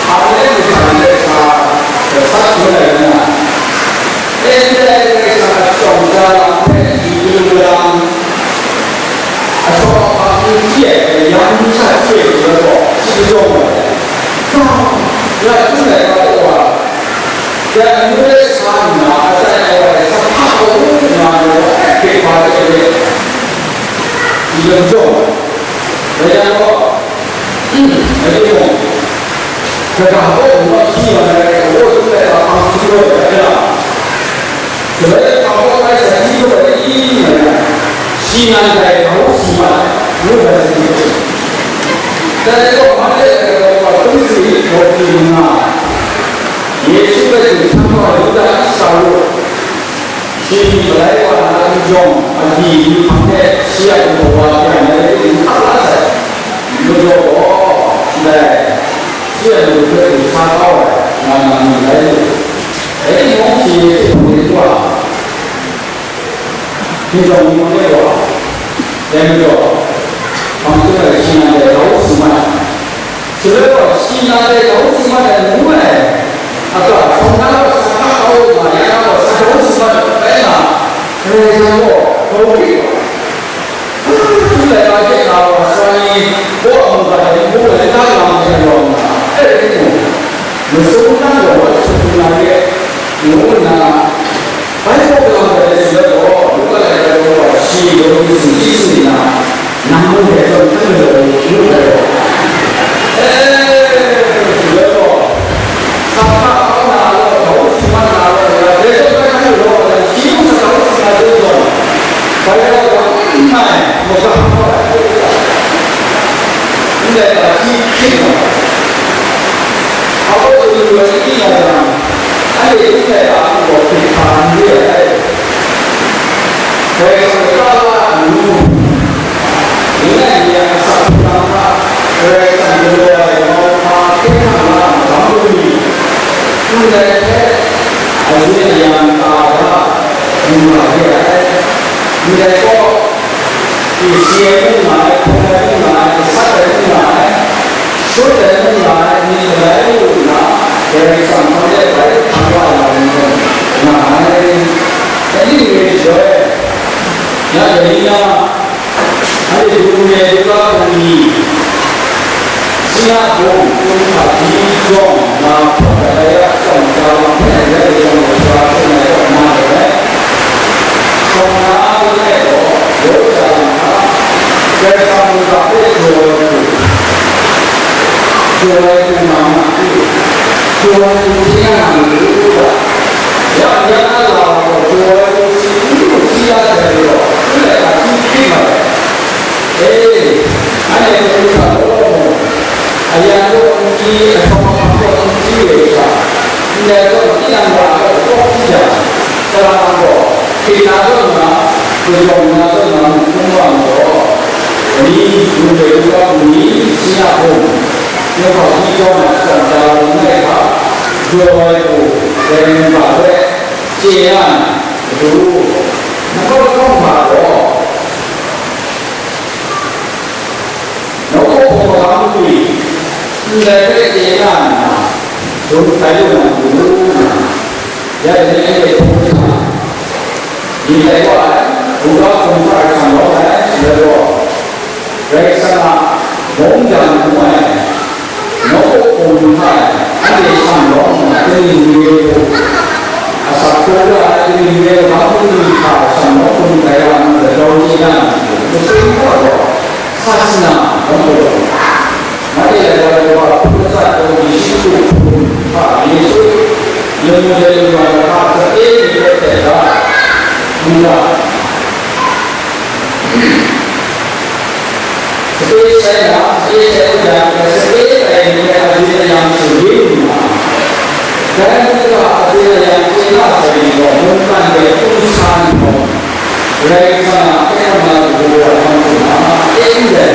Amalek masha ni hpe sa, sa sat shangun ai nna, Ndai Karai Kasang a shawng ja lam hpe shayu lam, a shawng a hpa n si ai, mayam n sha si ai hte gaw, shi mazawng ai. Ga, ga hkrum ai ga taw wa, dai amyu de sa nna, atsai awai sa hpa kau u nga ai gaw, hkrit hpa de, shi mazawng ai. Dai yang gaw, Rai timung, kaga kaw ngu hpyi nga ai, kaw hkrum ai hpa hpang hpyi kau ai hte na, shaloi hpa kaw ai sa hpyi kau ai i nga yang, shi nan dai grau si mat ai, ngu ga sa hpyi kau ai. Dai gaw, Mare ai grau wa hkrum si gaw hpyi nga ai. Yesu hpe du htan wa Yuda Iskariot, Shi malai wa na n jawng, agyi myu hpang hte shi a ntaw wa hpyi ai rai timung, hkap la sai. Majaw gaw, ndai, shi a matu hpe du sa kau ai, nga na myit rai lu. Rai timung, shi Yesu hpang de du wa, hkinjawng ni hpang de wa, dai majaw, hpang hkrum ai shi nan dai grau si mat ai. Shaloi gaw, shi nan dai grau si mat ai ngu ai, a ga hkawm na gaw sa hta kau nga, ya na gaw sa grau si mat ai rai nga, Karai Kasang gaw grau hkrit wa, hkrum laika hte nga wa, Israela ni baw a mungga hte npu ai nta nga hte rau nna, e rai timung, masum nang gaw wa hkrum nga re, ngu nna, Bai hkawk lang ai shaloi gaw, Luka laika gaw shi yawng sumshi sumri na, nang mung dai zawn hkan majaw ai, ngu ai gaw. E, shaloi gaw, sa hta kau na law, grau si mat na law, dai zawn hkan majaw ai, shi mung sa grau si mat ai zawn, bai gaw, n mai, magam kau ai, ndai ga hti hkying ai. Hpa kaw tsun lu ai n nga yang, anhte n dai a hku gaw hkrit hkra n re ai. Karai Kasang lata la ai amyu, ning ai ni a asak hpung hta, Karai Kasang galaw ai mauhpa hkyen hkrang la ai magam bungli, ndai hpe azun ayang ta da, mu nga re ai. Ndai gaw, Isi ai mung nga ai, hpung ai mung nga ai, gasat ai mung nga ai, shut ai mung nga ai, myit malai lu nna, Karai Kasang hpang de bai hpang wa ai mung nga ai. Dai ni re shaloi, ya dai ni na, anhte du n re du ga hkrum ni, Sina bung, Kumhpa di jawng, nga hpawt ai a shawng ja lam hpe rai jang wa, yawng na zawn na mung hkrum wa mu gaw, dai ni, Mungdaw Luka bungli, Sinakung, yawng hkau hti chyawm ai shadawn da ai langai hta, jaw ai hku, dai ngu ga hpe chye na ai matu, nang kaw lahkawng hta gaw, nawku hpawng magam mungli, ndai hpe chye na nna, dum htai lu na matu, ya dai ni anhte hpung hta, Myit tai wa ai, Luka hpung hta e shang lawm ai, shaloi gaw, Karai Kasang a mungdan ngu ai, nawku hpung hta e anhte shang lawm nna, kaning re ai hku, asak hkrum ra ai, kaning re ai hku, hpung hta e shang lawm hkrum tai wa nna, grau chye na, masum gaw, sasana, nawku hpung. Made ai wa, hpung atsat gaw, Yesu hku hpung hta, Yesu lamu de lu wa, hta sape ni hpe hte da, ngu ga, sape shai na, sape shai u jang, sape tai ni hpe abyin ayang sharin nna, dai mungga abyin ayang chye na sai ni gaw, mungkan de hpung sa nhtawm, Karai Kasang a hkye hkrang na kabu ai hkam hkrum na, aten dai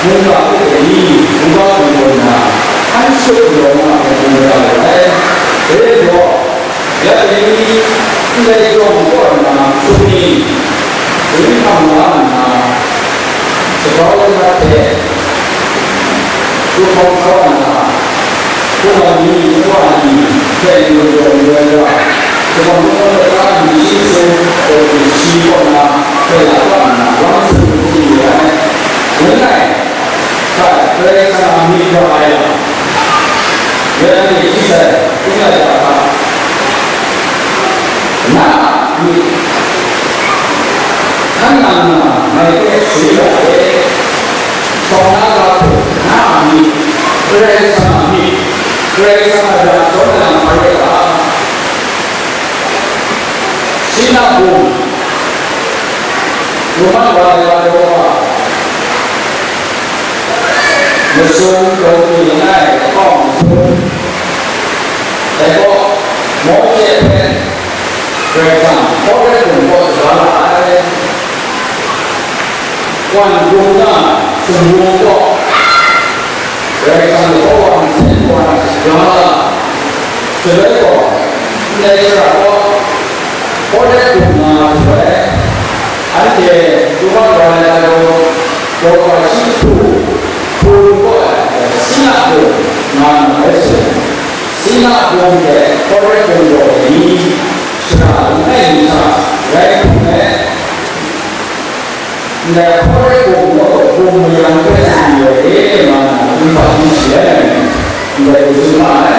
mungga hpe ni, mungga hpung gaw nna, hkan shut galaw nga ai hku mara lu ai. Dai gaw, ya dai ni, ndai jawng kaw nna, hpung ni, dai ni hkam la nna, shagrau lata hte, Hku hkawm sa wa nna, hpung ni, hpung wa ni hpe n-, n-, n-, n-, ra, hpung ni, hpung ni, hpung ni shi sung, hpung ni shi kaw na hpe la wa nna, lam sung hpung ni re ai. Ngun ai, hpa, Karai Kasang a myit ra ai lam, ya ni shi sai, hpung ai hta hta, na a myit hkan nang nna ngai hpe sharin ra ai. Shawng na ga hku, na a myit, Karai Kasang a myit, Karai Kasang a ra zawn na hpa rai ga? Sinakung, lamat wa ai wa taw wa, masum grau chye langai, lahkawng masum, dai gaw, Mawshe hpe Karai Kasang Hkawhkrai Hpung kaw shaga la ai. Wan hkrum na sumwung kaw, Karai Kasang lahkawng wa nsen wa na shaga la, shaloi gaw, ndai shara kaw, Hkawhkrai Hpung nga shaloi, anhte chyu mat wa ai law, daw wa shi hku, hpung kaw ai, Sinakung nga na rai shaloi, Sinakung hte Hkawhkrai Hpung gaw dai ni, shara langai mi hta rai hpung let, ndai Hkawhkrai Hpung gaw hpung mayang hpe tsun yu ai e, nga nna, kumhpa hpyi shi ai, ndai hku tsun ma ai.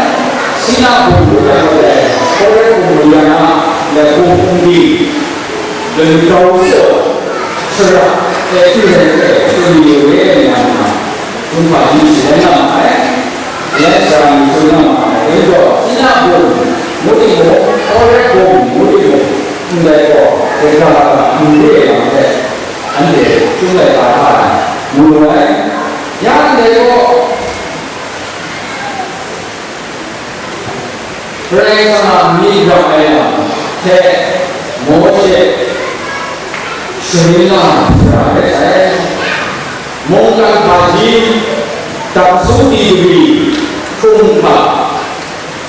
Sinakung ngu yang gaw dai Hkawhkrai Hpung mayang a ndai hpung hpungdi, lanu grau tsaw, shara, e, hpyi ai hpe tsun yu ai e, nga nna, kumhpa hpyi shi ai nga ma ai. Yen sara ni tsun nga ma ai, dai gaw, Sinakung ngu timung, Hkawhkrai Hpung ngu timung, ndai gaw, hkra hkra n re ai lam hpe, anhte chyum laika hta e mu ai. Ya ndai gaw, Karai Kasang a myit ra ai lam hte Mawshe sharin la ai shara rai sai. Mungkan hpaji, dam sung di gari, hkrung hpa,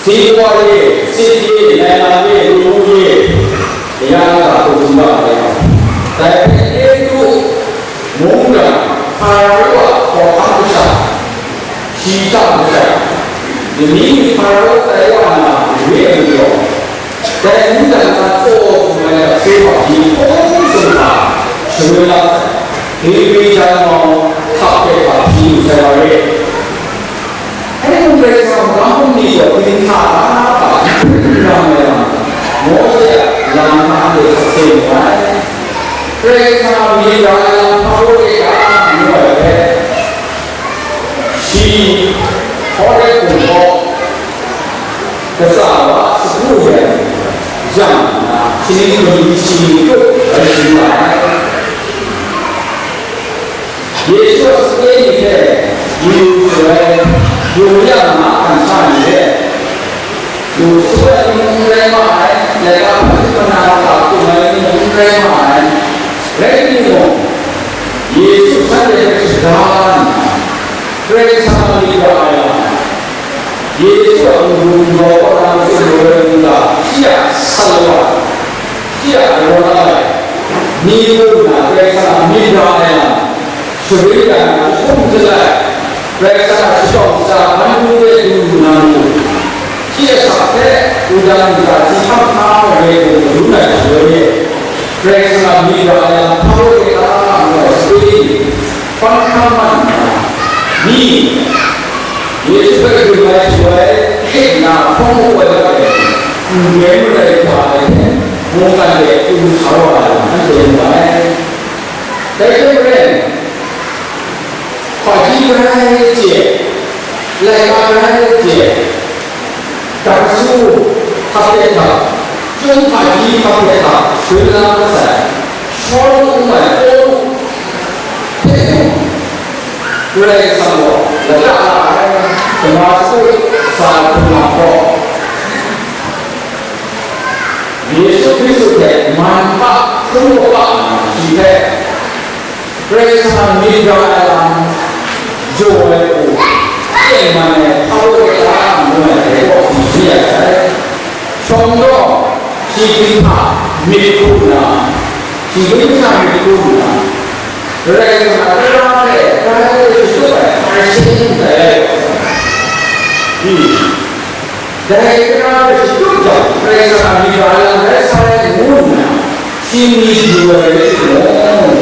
singwa re, sit re, naiman re, lamu re, kaya na hta hku tsun ga ai. Dai hpe Egutu mungdan Hparaw a hkawhkam kasha, shi hta masha, lani Hparaw tai wa na re ai majaw, dai mungdan hta tsaw hkum ai hkap hkye hpa hpyi hkawm sung hta shangun la sai, Hebri jan mau hta hpe hpa hpyi lu sai wa re. Dai mung Karai Kasang a magam bungli gaw dinghta hta hpa n hpung n ram ai lam, Mawshe a lam hta anhte sakse mu ai. Karai Kasang a myit ra ai lam hpa rawt e ga, ngu ai hpe, shi Hkawhkrai Hpung gaw katsa wa sagu rai yang nna, shaning gari shi ni tup rai sharin nga ai. Yesu a sape ni hte yu shaloi, yu yang na hkan sha ni hte, yu su ai ni mung n rai ma ai, laika hpang jahpana hta hkum ai ni mung n rai ma ai, Yesu a n-gun n-gau kaw na matsun lu ai n-ga, shi a san wa, shi a arawn ai ni hku nna Karai Kasang a myit ra ai lam, sharin ya na jahkum jahkai, Karai Kasang a shadawn shaja ban hkrum de du lu na matu, shi a asak hte wudang ntsa si hkam hkam ai rai hkum madun ai shaloi e, Karai Kasang a myit ra ai lam hpa rawt e ta ngu ai sape ni hpan hkam mat nna, mi Yesu hpe grin ai shaloi, hkrit nna hpawng hku ai lam e, n-gun marai hkra ai hte mungkan de pru sa wa ai lam anhte mu ai. Dai hte maren, hpaji grai chye, laika grai chye, dam su hkap de hta, chyum hpaji hkap de hta, shun la masai, shawng n-gun ai Pawlu hpe mung, Karai Kasang gaw lata la ai, Damasku sa hkrung lam gaw, Yesu Hkristu hte man hpa hkrum kaba nna shi hpe, Karai Kasang a myit ra ai lam jaw ai hku, tengman ai hpa rawt e ta ngu ai dai gaw, shi ya sai. Shawng gaw, shi hpinghka myit hku nna, shi hpinghka myit hku nna, Karai Kasang a tara hpe grai shatup ai hkrai seng tai ai gaw, i, dai tara hpe shatup jang, Karai Kasang a myit ra ai lam rai sa ai ngu nna, shi myit yu ai rai timung,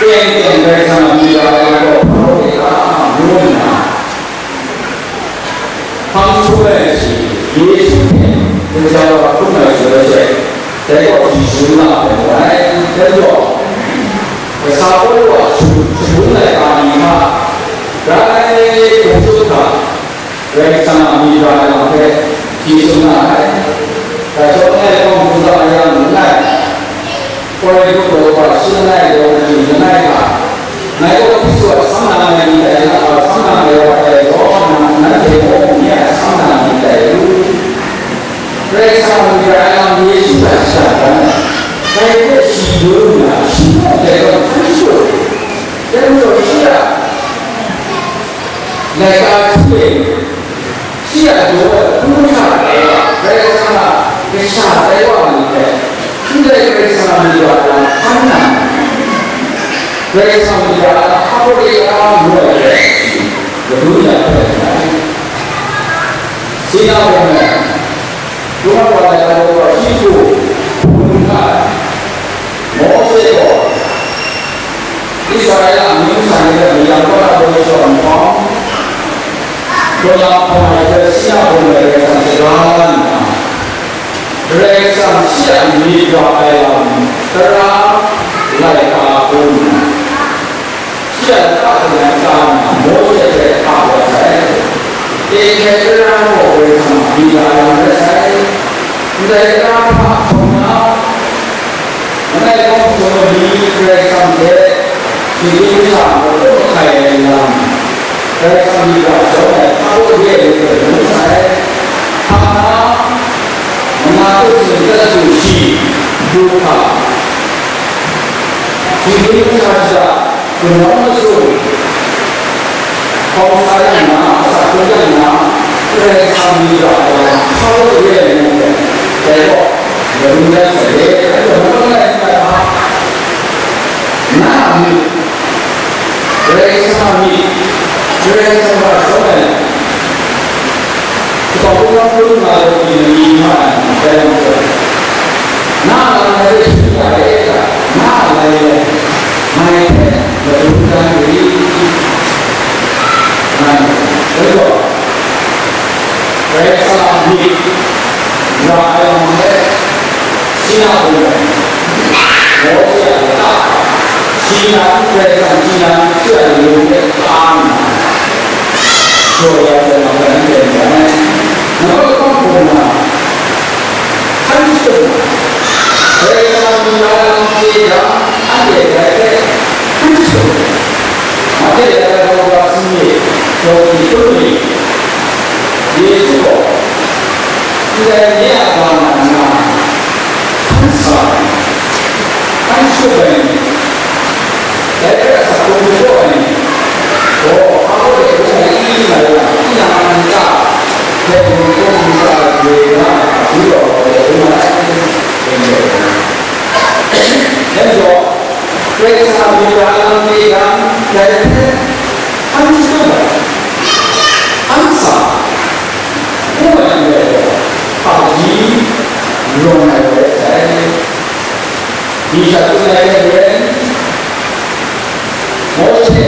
teng teng Karai Kasang a myit ra ai lam gaw hpa rawt e ta ngu nna, hpang htum ai shi, Yesu hte kaja wa hkrum ai shaloi she, dai gaw shi shun la ai rai ai. Dai majaw, kasa Pawlu a shabun laika ni hta, grai hkum tsup hkra, Karai Kasang a myit ra ai lam hpe hti tsun nga ai. Dai hta e, kawng hkungga mayam langai, Korinhtu daw hpa shi langai daw machyu langai hta, ngai gaw Hkristu a sam na ai ni dai, a, sam na ai wa dai gaw, nang, nanhte gaw nye a sam na ni dai u. Karai Kasang a myit ra ai lam Yesu hta shadan ai, dai hpe shi yu nna, shi mung dai gaw hkan shadawn ai. Dai majaw shi a laika hti e, shi a daw ai hpung masha tai wa, Karai Kasang a kasha tai wa ni hpe, ndai Karai Kasang a myit ra ai lam hkan nna, Karai Kasang a myit ra ai lam hpa rawt e ta ngu ai hpe, shi madun ya hpe rai nna, Sina bum e, Lungawai ai laika daw shi hku hpung nga ai. Mawshe gaw Israela amyu sha ni hpe mayam kaw na baw sharawng nhtawm, kaw na hpawng ai hpe Sina bum e Karai Kasang shaga nna, Karai Kasang shi a myit ra ai lam tara laika hkrum nna, shi a lata hkrum ai nta na Mawshe hpe hpa wa sai. Tinggai tara gaw Karai Kasang a myit ra ai lam rai sai. Ndai tara hpa hkawm na, langai kawng sumsum ai ni Karai Kasang hte shinggyim masha mung hkrum hkai ai lam, Karai Kasang myit ra ai zawn e, hpa rawt re ai ni hpe ngu sai. Hpa na, manga kut sin tat du shi, du hka, shinggyim masha shada, Gun nawng masum, hkawm sa yang na, asak hkrum yang na, Karai Kasang myit ra ai lam hpa rawt re ai ni hpe, dai gaw, madun dan sai de, dai gaw, madun dan sai hpa, na a myit, Karai Kasang a myit, Karai Kasang hta shawng ai lam, Shakawn kungdawn hkrum nga law, ni ni nga ai, dai lam gaw, na a lam ngai hpe sharin ya e ga, na a lai lai, ngai hpe madun dan ri, nga ai. Dai gaw, Karai Kasang a myit ra ai lam hpe, Sina bum e, Mawshe a lata, shi nan, Karai Kasang shi nan, shi a layung hpe ka nna, jaw ya ai lam hpe anhte n-gun ai. Nambat lahkawng hkrum nna, hkan shatup nna, Karai Kasang a myit ra ai lam chye jang, anhte dai hpe hkan shatup nna, Mahte laika daw hkra sumri, daw hkri hkrum ni, Yesu gaw, ndai nye a ga na nna, hkan sa ai ni, hkan shatup ai ni, dai hpe asak hkrung jaw ai ni gaw, hpa rawt e hkrum ai i nga yang, tinang a nta, Rawng ai wa rai sai. Ni hta tsun ai hte maren, Mawshe,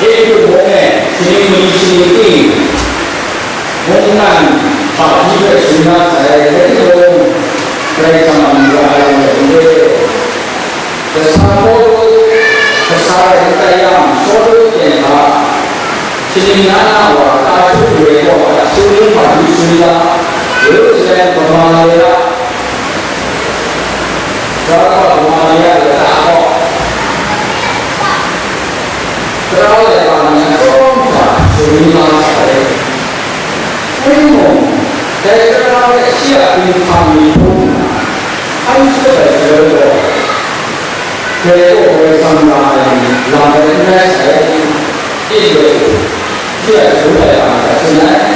Egutu mung e shaning mali shaning ting, mungkan hpaji hpe sharin la sai, rai timung, Karai Kasang a mung ra ai wa rai n re. Kasa Pawlu, kasa rai n tai yang, Shawlu ten hta, shaning na na wa, ta hkru gare gaw, ta sumsing hpaji sharin la, Yerusalem, Samaria, Sara wa Samaria lata gaw, Tara laika ni a tsawm hta sharin la sai. Rai timung, dai tara hpe shi a dinghpang ni hpung nna, hkan shatup ai shaloi gaw, dai gaw Karai Kasang ra ai lam rai n rai sai, tit let u, shi a shagun laika hta tsun ai.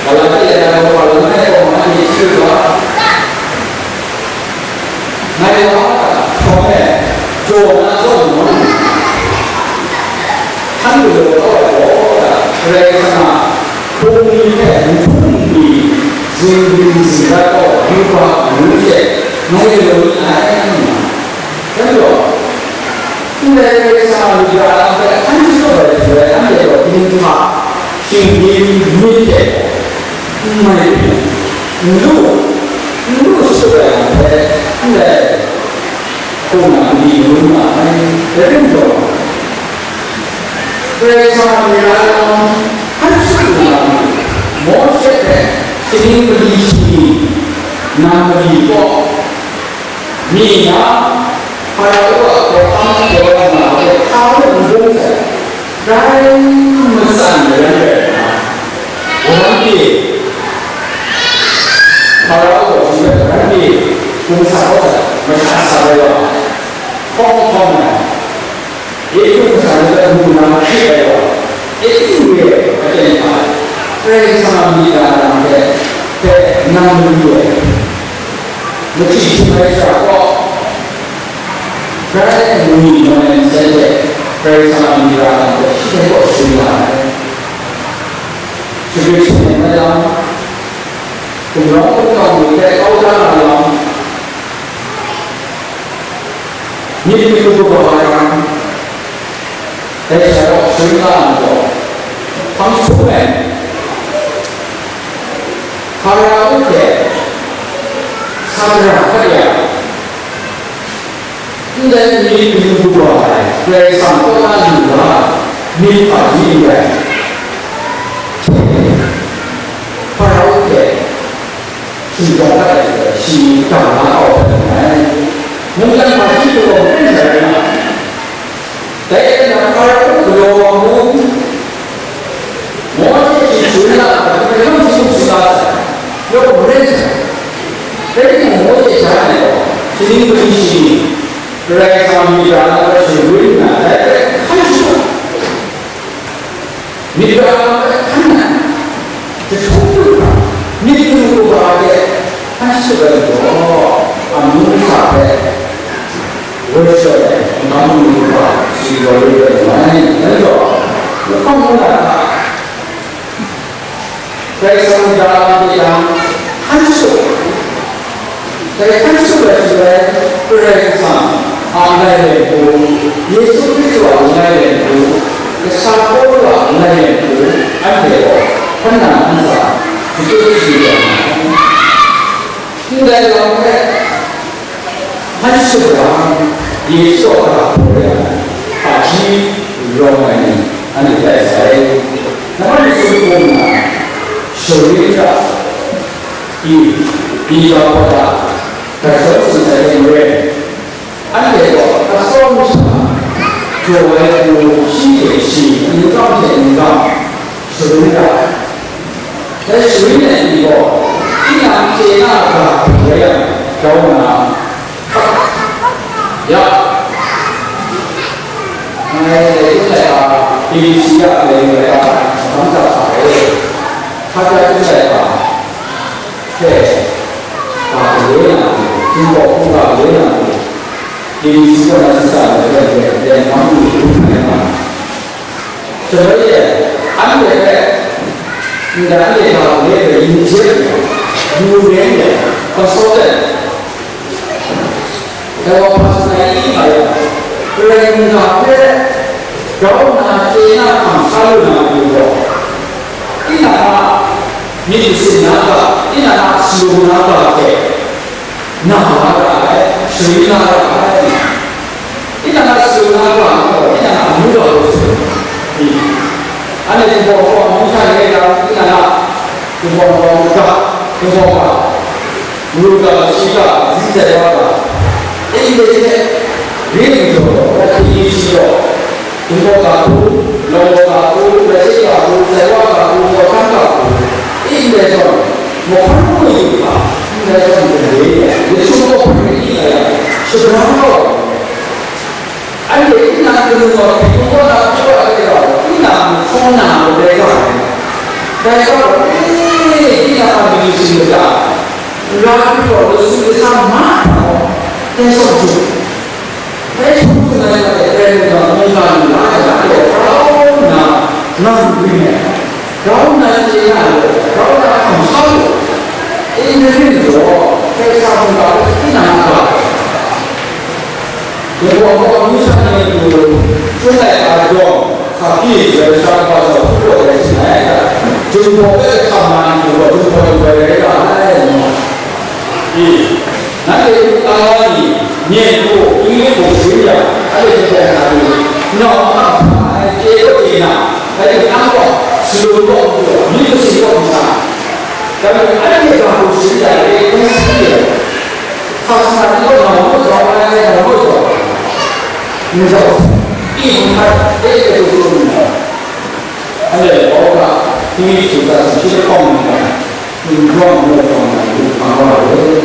Galati laika daw langai gaw anhte chyu ga, ngai wa hkawm e, jaw na zawn ngu, hkan galaw kau ai gaw, Karai Kasang a hpung ni hpe nhpung ni zingrim zingrat kau ai yubak amyu hte ngai galaw ni ai. Dai majaw, ndai Karai Kasang a myit ra lam hpe hkan shatup ai hte, anhte gaw dinghta, shinggyim, myit hte n mai byin, n lu, n lu shatup ai lam hpe, ndai hku na mali madun nga ai. Dai rai nme law, Karai Kasang a myit ra lam hkan shatup lu na matu, Mawshe hpe shaning mali shaning, nang mali kaw, mi na, Hparau a hkawhkam daw na hte hpa mung n bung sai, grai matsan ai rai nna, Wunpyi, Hparau gaw shi hpe Wunpyi bung sa kau sai, masha sa ai wa, hkawng hkawng ai, Egutu masha ni hpe mu na hkrit ai wa, Egutu re ai aten hta, Karai Kasang a myit ra lam hpe, hpe nang mali ai. Machyi htum ai sara kaw, grai mu ni nawn ai masai hte, Karai Kasang a myit ra lam hpe shi hte kaw sharin la ai. Shagrit shaning ai lam, gumrawng gumnawng ni hpe kau da na lam, myit matu kaba ai lam, dai sha gaw sharin la ai majaw, hpang htum ai, Hparau hte sa gara hkat ya, ndai myit matu kaba ai Karai Kasang kaw na lu ga, myit hpaji n rai, Hparau hte shingtawng dat ai hte shi dang na kau ai hpe rai nna, mungdan hpaji gaw maren sha rai nga ai. Dai rai nna, Hparau galaw wa mung, Mawshe hte shi sharin la ai hpe hkam hkam sharin la sai, yawng maren sai. Rai timung, Mawshe jan ai gaw, shaning mali shaning, Karai Kasang a myit ra lam hpe sharin nna, dai hpe hkan shatup ai. Myit ra lam hpe hkan nna, jahtum lu hkra, myit matu kaba hte hkan shatup ai majaw, amyu kasa hpe woi shaw ai, magam matu kaba shi galaw lu ai rai nna, dai majaw, lahkawng mung na hta, Karai Kasang myit ra lam hte yang hkan shatup, dai hkan shatup ai shaloi, Karai Kasang a ngai len hku, Yesu Hkristu a ngai len hku, kasa Pawlu a ngai len hku, anhte gaw hkan nang hkan sa, shachyen sharin tawn nga ai. Ndai lam hpe, hkan shatup yang, Yesu a ga hpaw rai ai, hpaji rawng ai ni, anhte tai sai. Nambat masum hpung nna, sharin ga, i, i ga hpaw da, ga shawng tsun sai hte maren, anhte gaw atsawm sha, jaw ai hku shi hte shi, ningkam hte ningkam, sharin ga ai. Dai sharin ai ni gaw, tinang chye na ga hpaw rai yang, grau nna, ya, ngai dai tun laika, Hpilipsi a leng laika, magam hta sa ai, Hkata tun laika hte ga gale na matu, Hpilipsi kaw hpung ga gale na matu, Hpilipsi kaw na shatsat ai hte maren, dai lam hku hkrum ai nga ai. Shaloi e, anhte hpe, ndai anhte ga gale hpe yin jep nna, yu ren ai, Consultant, dai wa hpa shangai i nga yang, Karai Kasang hpe grau nna chye na hkam sha lu na matu gaw, tinang a myit masin na ga, tinang a shalum na ga hte na la ra ai, sharin la ra ai. Tinang a shalum na ga gaw, tinang a amu ga hkrum sa ai. Anhte Jinghpaw Wunpawng amyu sha ni rai yang, tinang a Jinghpaw Wunpawng ga, Jinghpaw ga, muru ga, shi ga, zi sai wa ga, e ndai hte re ai majaw gaw, hkrat hte shi gaw, Jinghpaw ga hku, Lawng ga hku, Lashe ga hku, Sai wa ga hku, Kawhkam ga hku, e ndai zawn, mahkawn hku yu hkra, ndai zawn gade, yachung gaw hpring ai, shabrang kau ai. Anhte tinang kanu wa hpyi hkungga na hpyi wa ai rau, tinang hkawm na marai ga ai. Dai hkra gaw, e, tinang a matu sin mata, ra hpyi wa, lasu lasam mahkra gaw, dai shawng hte, dai shawng hte ngai wa e, dai mungga, mungga lu la ai, anhte grau nna, ngang gwi ai. Grau nna chye na law, grau nna hkam sha law, e, ndai rin gaw, Karai Kasang mungga hpe tinang a ga ai. Jinghpaw Wunpawng amyu sha ni matu, Chyum Laika Jawng, Hkabyi, Rai Sha Kaba Zaw Hkru Gaw Dai Sin Ai, Jinghpaw hpe hkam na matu gaw, Jinghpaw Wunpawng rai ga ai, ngu ai. I, nanhte muk tang wa ni, myen hku, English hku sharin yang, anhte hte na lu, nau hkam hkam ai, chye gaw chye na, dai ning nang gaw, shalum gaw n gaw, myit masin gaw n sa, dai mung anhte ga hku sharin yang, e, n sa ai. Sasana ni gaw nau majaw ai, nau majaw ai. N jaw, i hkrat, e, e, tu, tu, n jaw. Anhte Paula, Htingri Hkristu hta sumshi lahkawng ningga, n jawng n jawng na yu hkang wa ai.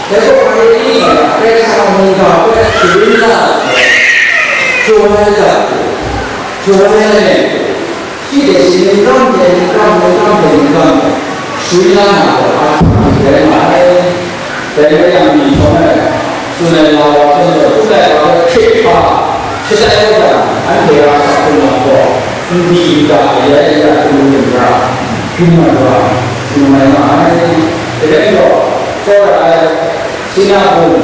Dai gaw Hkristu ni Karai Kasang mungga hpe sharin na ai, jaw ai hta, jaw ai ai, shi hte shi ningkam hte ningkam, ningkam hte ningkam, sharin la na gaw, ahkyak mi rai nga ai. Dai rai yang, myi shawng e tsun ai lam wa hten gaw, Chyum Laika hpe hkrit hkra shatai kau jang, anhte a asak hkrung lam gaw, n di n da, ya ya ya, n lu n ra, hpring mat wa, n mai nga ai. Dai rai gaw, tsawra ai, Sina bum,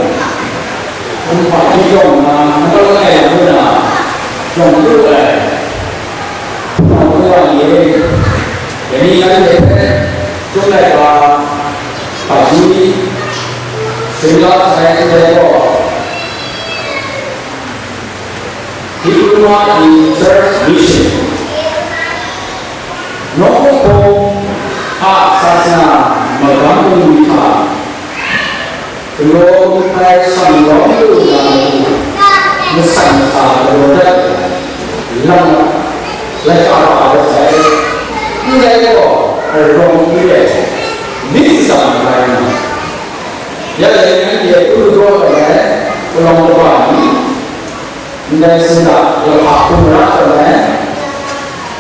bum hpa hpyi jawng nna, matai langai ngu na, jawng du ai. Hpunau hpunau ni e, dai ni nanhte hpe Chyum Laika hpaji sharin la sai ndai gaw, Diploma in Church Mission, nawku hpung a sasana magam bungli hta, galaw gumhkrai shang lawm lu na matu, masan masa galaw dat, lam laika ba dat sai, ndai gaw arawng hpyi ai, myit tsang ai na, ya dai nanhte hpung daw ai, palawng kaba ni, ndai sinda lahpa hku mara tawn ai,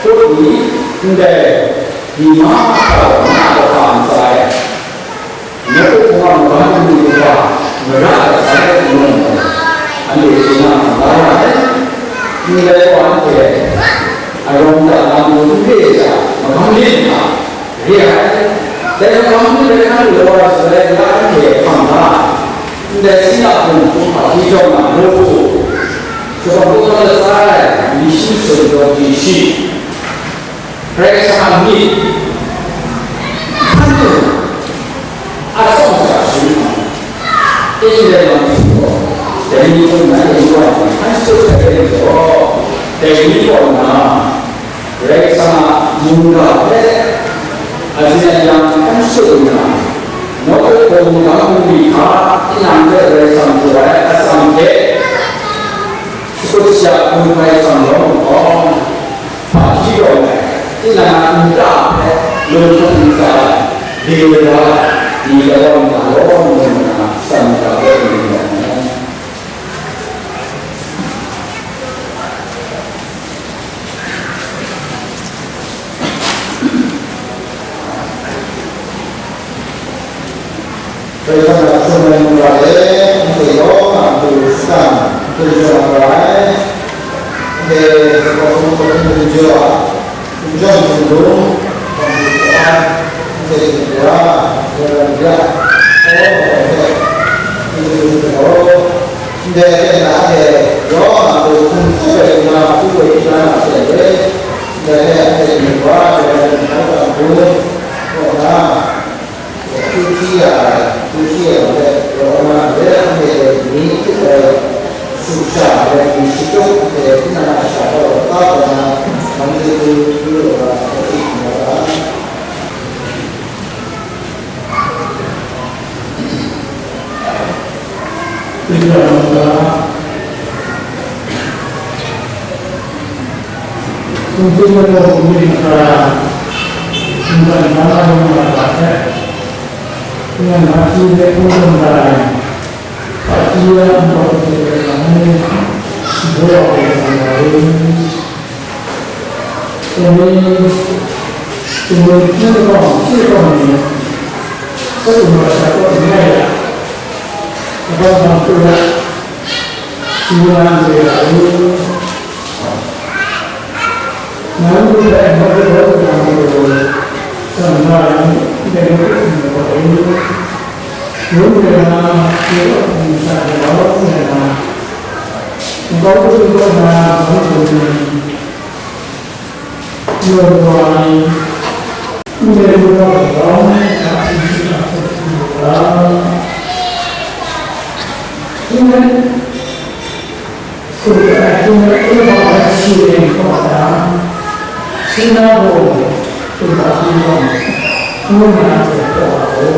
hkut ni, ndai, myi mahkra gaw na lahpa ntsa e, nawku hpung a magam bungli hta mara ai sai ngu nna, anhte chye na hkam la ra ai. Ndai gaw anhte arawng da na matu n re ai sha, magam lit hta, re ai. Dai magam ni bai hkan lu ai wa shaloi la anhte hkam ga ai. Ndai Sina bum hpung hpa hpyi jawng na, nawku, shawng hkawm latsa ai, myit shi masum daw di shi, Karai Kasang a myit hkan lu na, a tsawm sa sharin ai. E, ndai lam hte gaw, dai ni hpung na, dai ni wa hpung hkan shatup ai rai yang gaw, dai ni kaw na, Karai Kasang a mungga hpe azin ayang hkan shatup nna, nawku hpung magam bungli hta tinang hpe Karai Kasang jaw ai atsam hte shakut shaja hkrum hkrai shang lawm nhtawm, hpa hpyi rawng ai, tinang a nta hpe lung hkrum ntsa ai, dingla ai, ni kaba nna lawm ngu nna, tsan nta hpe ning rawng ai. Karai Kasang a hkrum ai mungga e, anhte yawng a matu shadawn, matu shadawn ra ai. Anhte hkawhkun hkawhkun hkum jaw a, hkum jawng sumdung, hkawm hku hku ai, anhte hkum hku ra, jaw ra lu ya. Dai Sumsum law bungli hkra, mungkan na yawng na hta hte, mungkan na shi hte hpung tawn da ai, hpaji ya npawt hte rai nga ai, nhtoi wa hpe sa nga ai. Dai ni, sumsum hpung lahkawng shi lahkawng ni, sai wa sha kaw n rai ya, kabau hpang hkru ya, shi wa n re ya ai. Nanhte hpe mawhte rawt nna majaw, tsang nga ai, ndai mawhte hkum ai, rawt ai na, pyi awng sha jaw ai na, nkau hkru kaw na, bang hkru na, yaw wa ai, ndai mawhte rawt nna, hta hpyi shingkang hte hpyi lu ga. Ndai Hkru ai hkrum ai, e bau ai shi len hkawm a ta? Sina gaw, hkrum ai hkrum gaw, ngu nna hte hpaw ai gaw,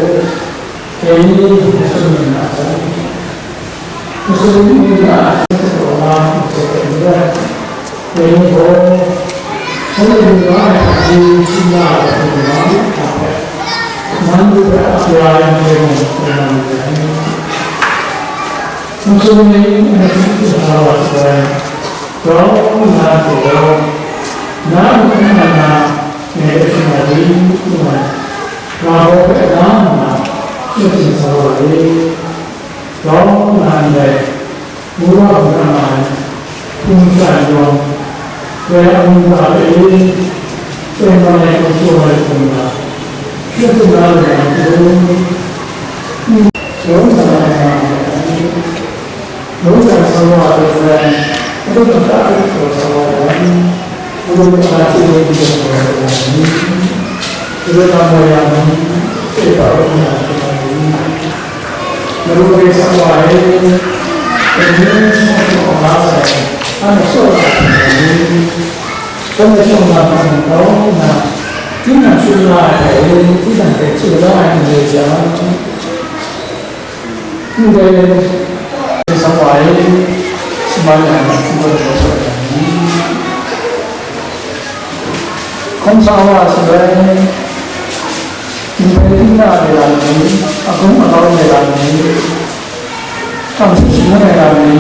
dai ni masum ning a hkrum, masum ning a hkrum hte gaw nga hkrum hte hkrum rai. Dai ni gaw, shanhte lu nga ai hpaji, sina ai hkrum nga ai hta hpe, nanhte hpe ap ya ai ndai mung, n nga lu ai. Masum ning a hkrum hte hkrum sa wa sai, grau nna hte gaw, na a hkrum hkrum na, ngai hpe shana di, ngu ai, ga baw hpe la nna, shut hte sa wa ai. Grau nna ndai, ngu wa hkrum hkrum nga ai, hpung shan yawng, Karai Kasang a mungga hpe e, tengman ai hkawm shaw ai hkawm nga, shut hte la lu ai hkrum, grau nna nga ai. Mungdan sa wa ai rai, adu kata adu hkra sa wa ai, adu kata hte rai, adu hkra sa wa ai, adu kata wa yang ni, hte hpa ru na hkra ai ni, Madu Karai sa wa ai, dai ni sawng sawng la sai, anhte sawng la hkra ai ni, sawng la shawng la hkra ai ni, grau nna, tinang shut la ai hpe, tinang hpe chye la ai ni rai jang, Ndai, dai sa wa ai, shaman yang a hkungga daw ai ni, hkawm sa wa ai shaloi, ndai hpyi na ai lam ni, agung agau ai lam ni, kam hte shangun ai lam ni,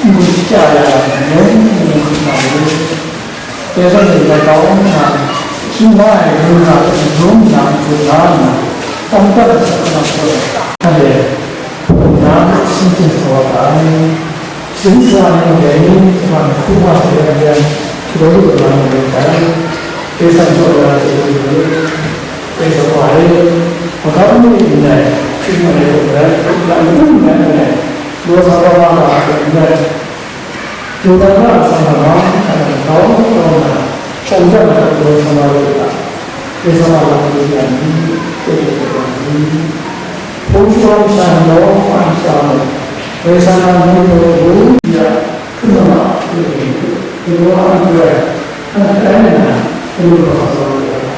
n-gun shakya ai lam ni, ngu ngu hkrum ai. Dai zawn e, dai kau nna, hkying la ai mungga hpe n-gun nna, n-gun la nna, tawng dat ai hte hkrum ai hkrum ai. Anhte hpung na, shingkying sa wa ga ai. Sharin sa ai ni dai ni, shaman hku wa sai ai yan, shapraw lu ai wa ni rai sai. Dai san jaw ya chye lu ai. Dai sa wa e, magam ni ndai, hkying ai hkrum ai, ya matu ndai, ndai, daw sa wa ma ga ai ndai. Yudana a shang hkra ma, hkra na grau grau nna, shawng dan ai hkra gaw sa na rai u ga, rai sa na rai u ga ni, hte hte hte wa ni, hpung shawng sha ni gaw, a ntsa mung, rai sa na ni gaw, ngu ya, hkrum na ma, hkrum ni, hkrum wa a n rai, a n tai nna, hkrum wa sa na rai u ga,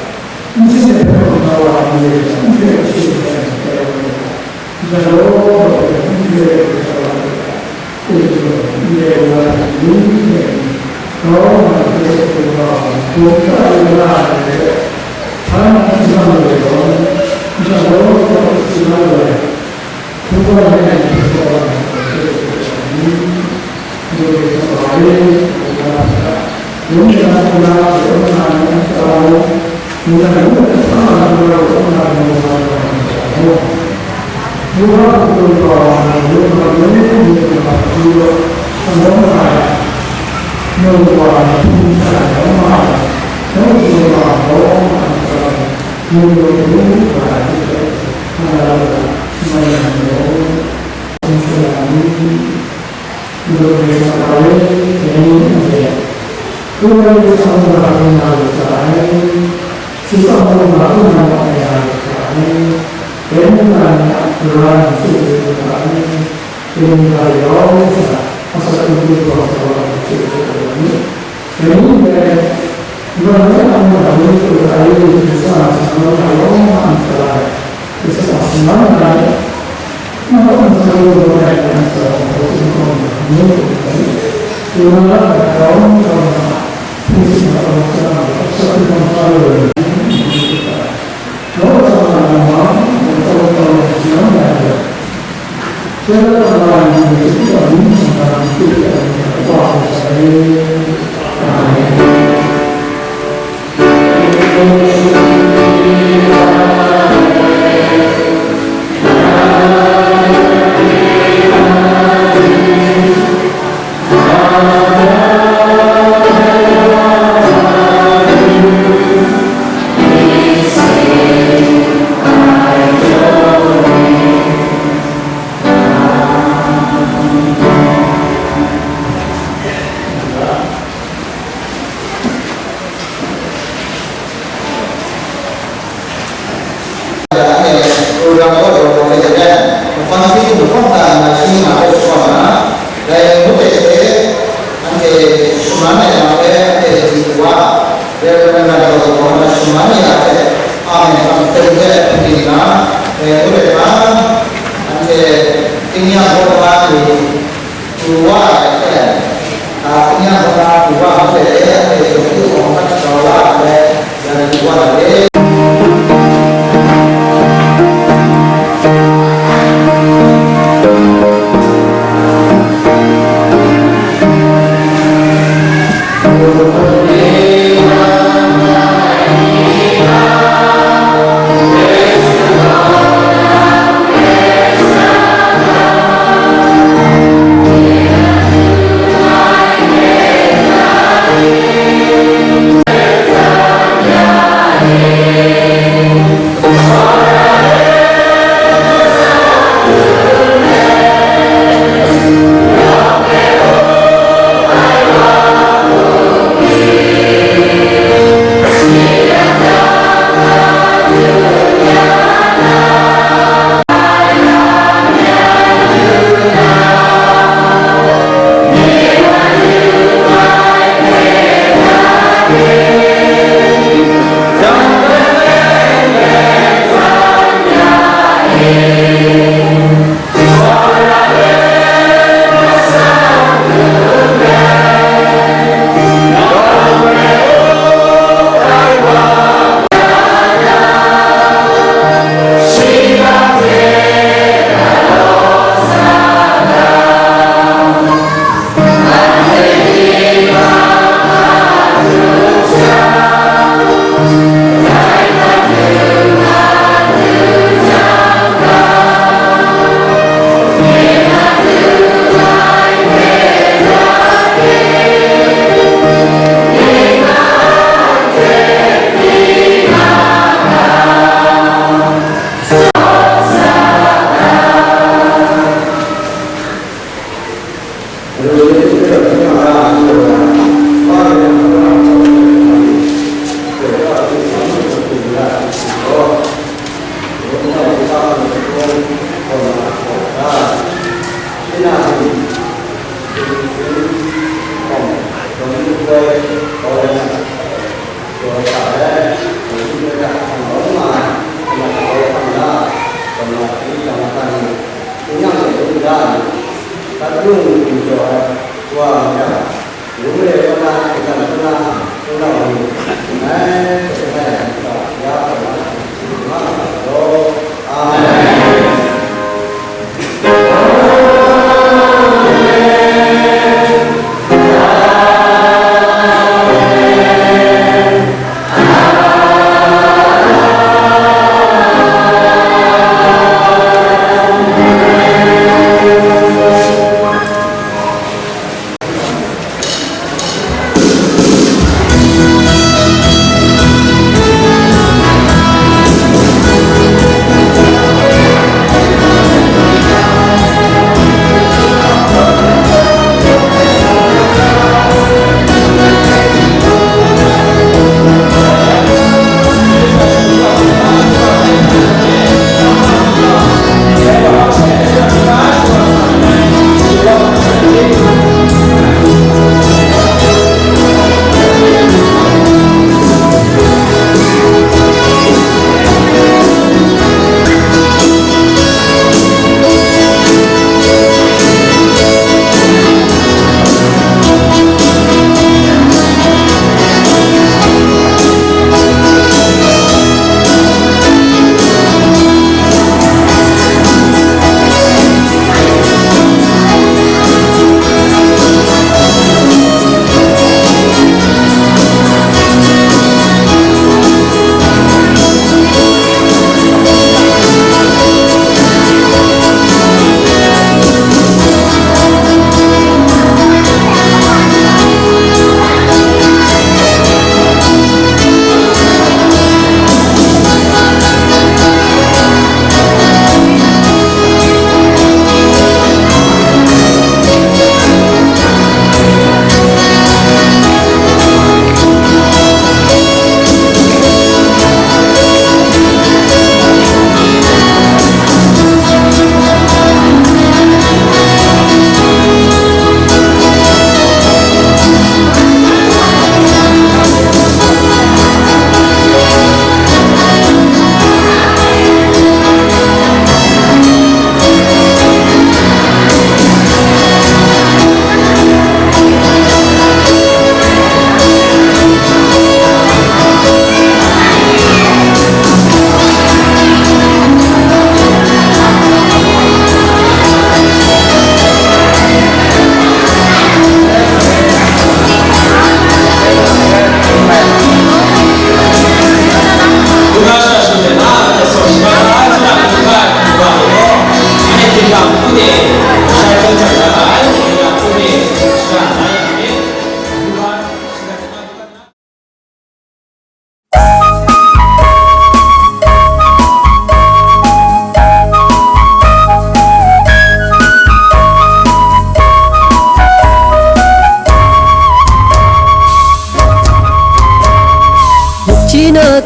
n sin ai hpe hkrum na wa ni rai jang, n hpe hkrum ai hpe hkrum na rai u ga. Hkristu Yesu mung hta hkrum na lu sa ai, shi tsawm mung hta hkrum na wa ai nga lu sa ai, dai mung hta ni a gara ni chyeju lu sa ai, dai mung hta ni yawng sha asak n du gaw sa wa ai hte chyeju lu ai ni. Dai ni ndai, Ngai a mung hta ni hkrum ai, lu sa ai, sa na yawng hta n sa ai, lu sa ai, sa na ai. Anhte program kaw daw daw ai hte maren, lahkawng hpyi lahkawng hta na shi nga hpe shapraw nna, dai ngut ai hte anhte shaman ai na hpe anhte ladi wa, Rev. Ran Daw Daw na shaman ya hte, Amen hkam hpring hte n ding nna, dai ngut ai hta, anhte tingnyang kaw na ni, Pru wa ai hte, a, kning kaw na pru wa ai hte, anhte chyeju awng hkat shagrau la ai hte, ya yu wa ai.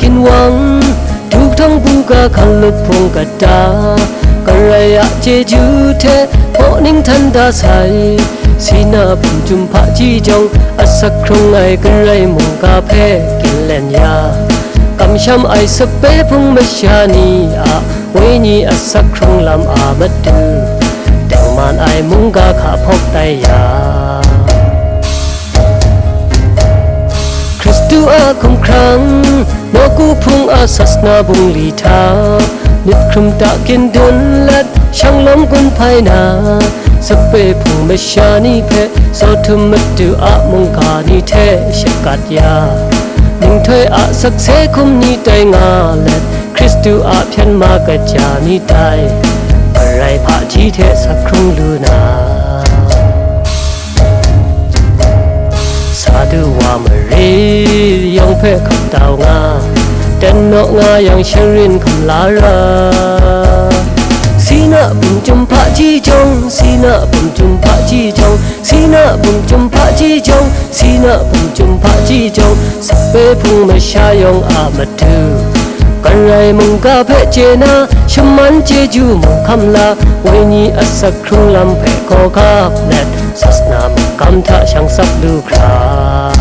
Ginwang, duhtawng buga hkan lup hpung kata, Karai a chyeju hte, hpaw ning htan da sai, Sina bum chyum hpaji jawng, asak hkrung ai Karai mungga hpe ginlen ya, kamsham ai sape hpung masha ni a wenyi asak hkrung lam a matu, dengman ai mungga hka hpawk tai ya. Hkristu a hkumhkrang, nawku hpung a sasana bungli hta, myit hkrum ta kin dun let, shanglawm gun hpai na, sape hpung masha ni hpe, sawhtum matu a mungga ni hte shakat ya, ninghtoi a sakse hkum ni tai nga let, Hkristu a hpyen ma kaja ni tai, Karai hpaji hte sak hkrung lu na. Sa du wa mare yawng hpe hkap tau nga, ten naw nga yang sharin hkam la ra. Sina bum chyum hpaji jawng, Sina bum chyum hpaji jawng, Sina bum chyum hpaji jawng, Sina bum chyum hpaji jawng, sape hpung masha yawng a matu, Karai mungga hpe chye na, shaman chyeju mauhkam la, wenyi asak hkrung lam hpe hkaw gap let, sasana mukam hta shang sap lu hkra.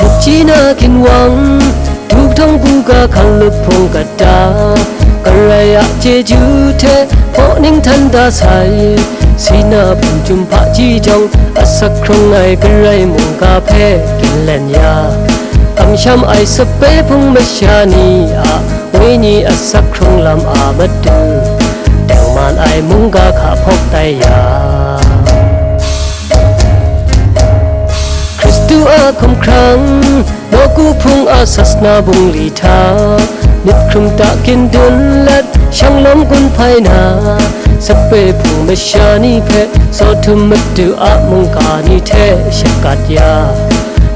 Mukji na ginwang, duhtawng buga hkan lup hpung kata, Karai a chyeju hte, hpaw ning htan da sai, Sina bum chyum hpaji jawng, asak hkrung ai Karai mungga hpe ginlen ya, kamsham ai sape hpung masha ni a wenyi asak hkrung lam a matu, dengman ai mungga hka hpawk tai ya. Hkristu a hkumhkrang, nawku hpung a sasana bungli hta, myit hkrum ta kin dun let, shanglawm gun hpai na, sape hpung masha ni hpe, sawhtum matu a mungga ni hte shakat ya,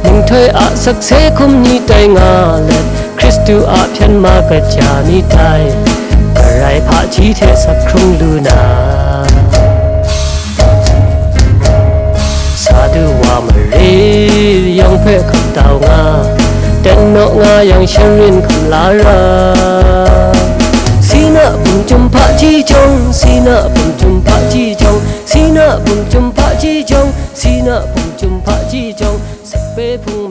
ninghtoi a sakse hkum ni tai nga let, Hkristu a hpyen ma kaja ni tai, Karai hpaji hte sak hkrung lu na. Sa du wa mare yawng hpe hkap tau nga, ten naw nga yang sharin hkam la ra. Sina bum chyum hpaji jawng, Sina bum chyum hpaji jawng, Sina bum chyum hpaji jawng, Sina bum chyum hpaji jawng, sape hpung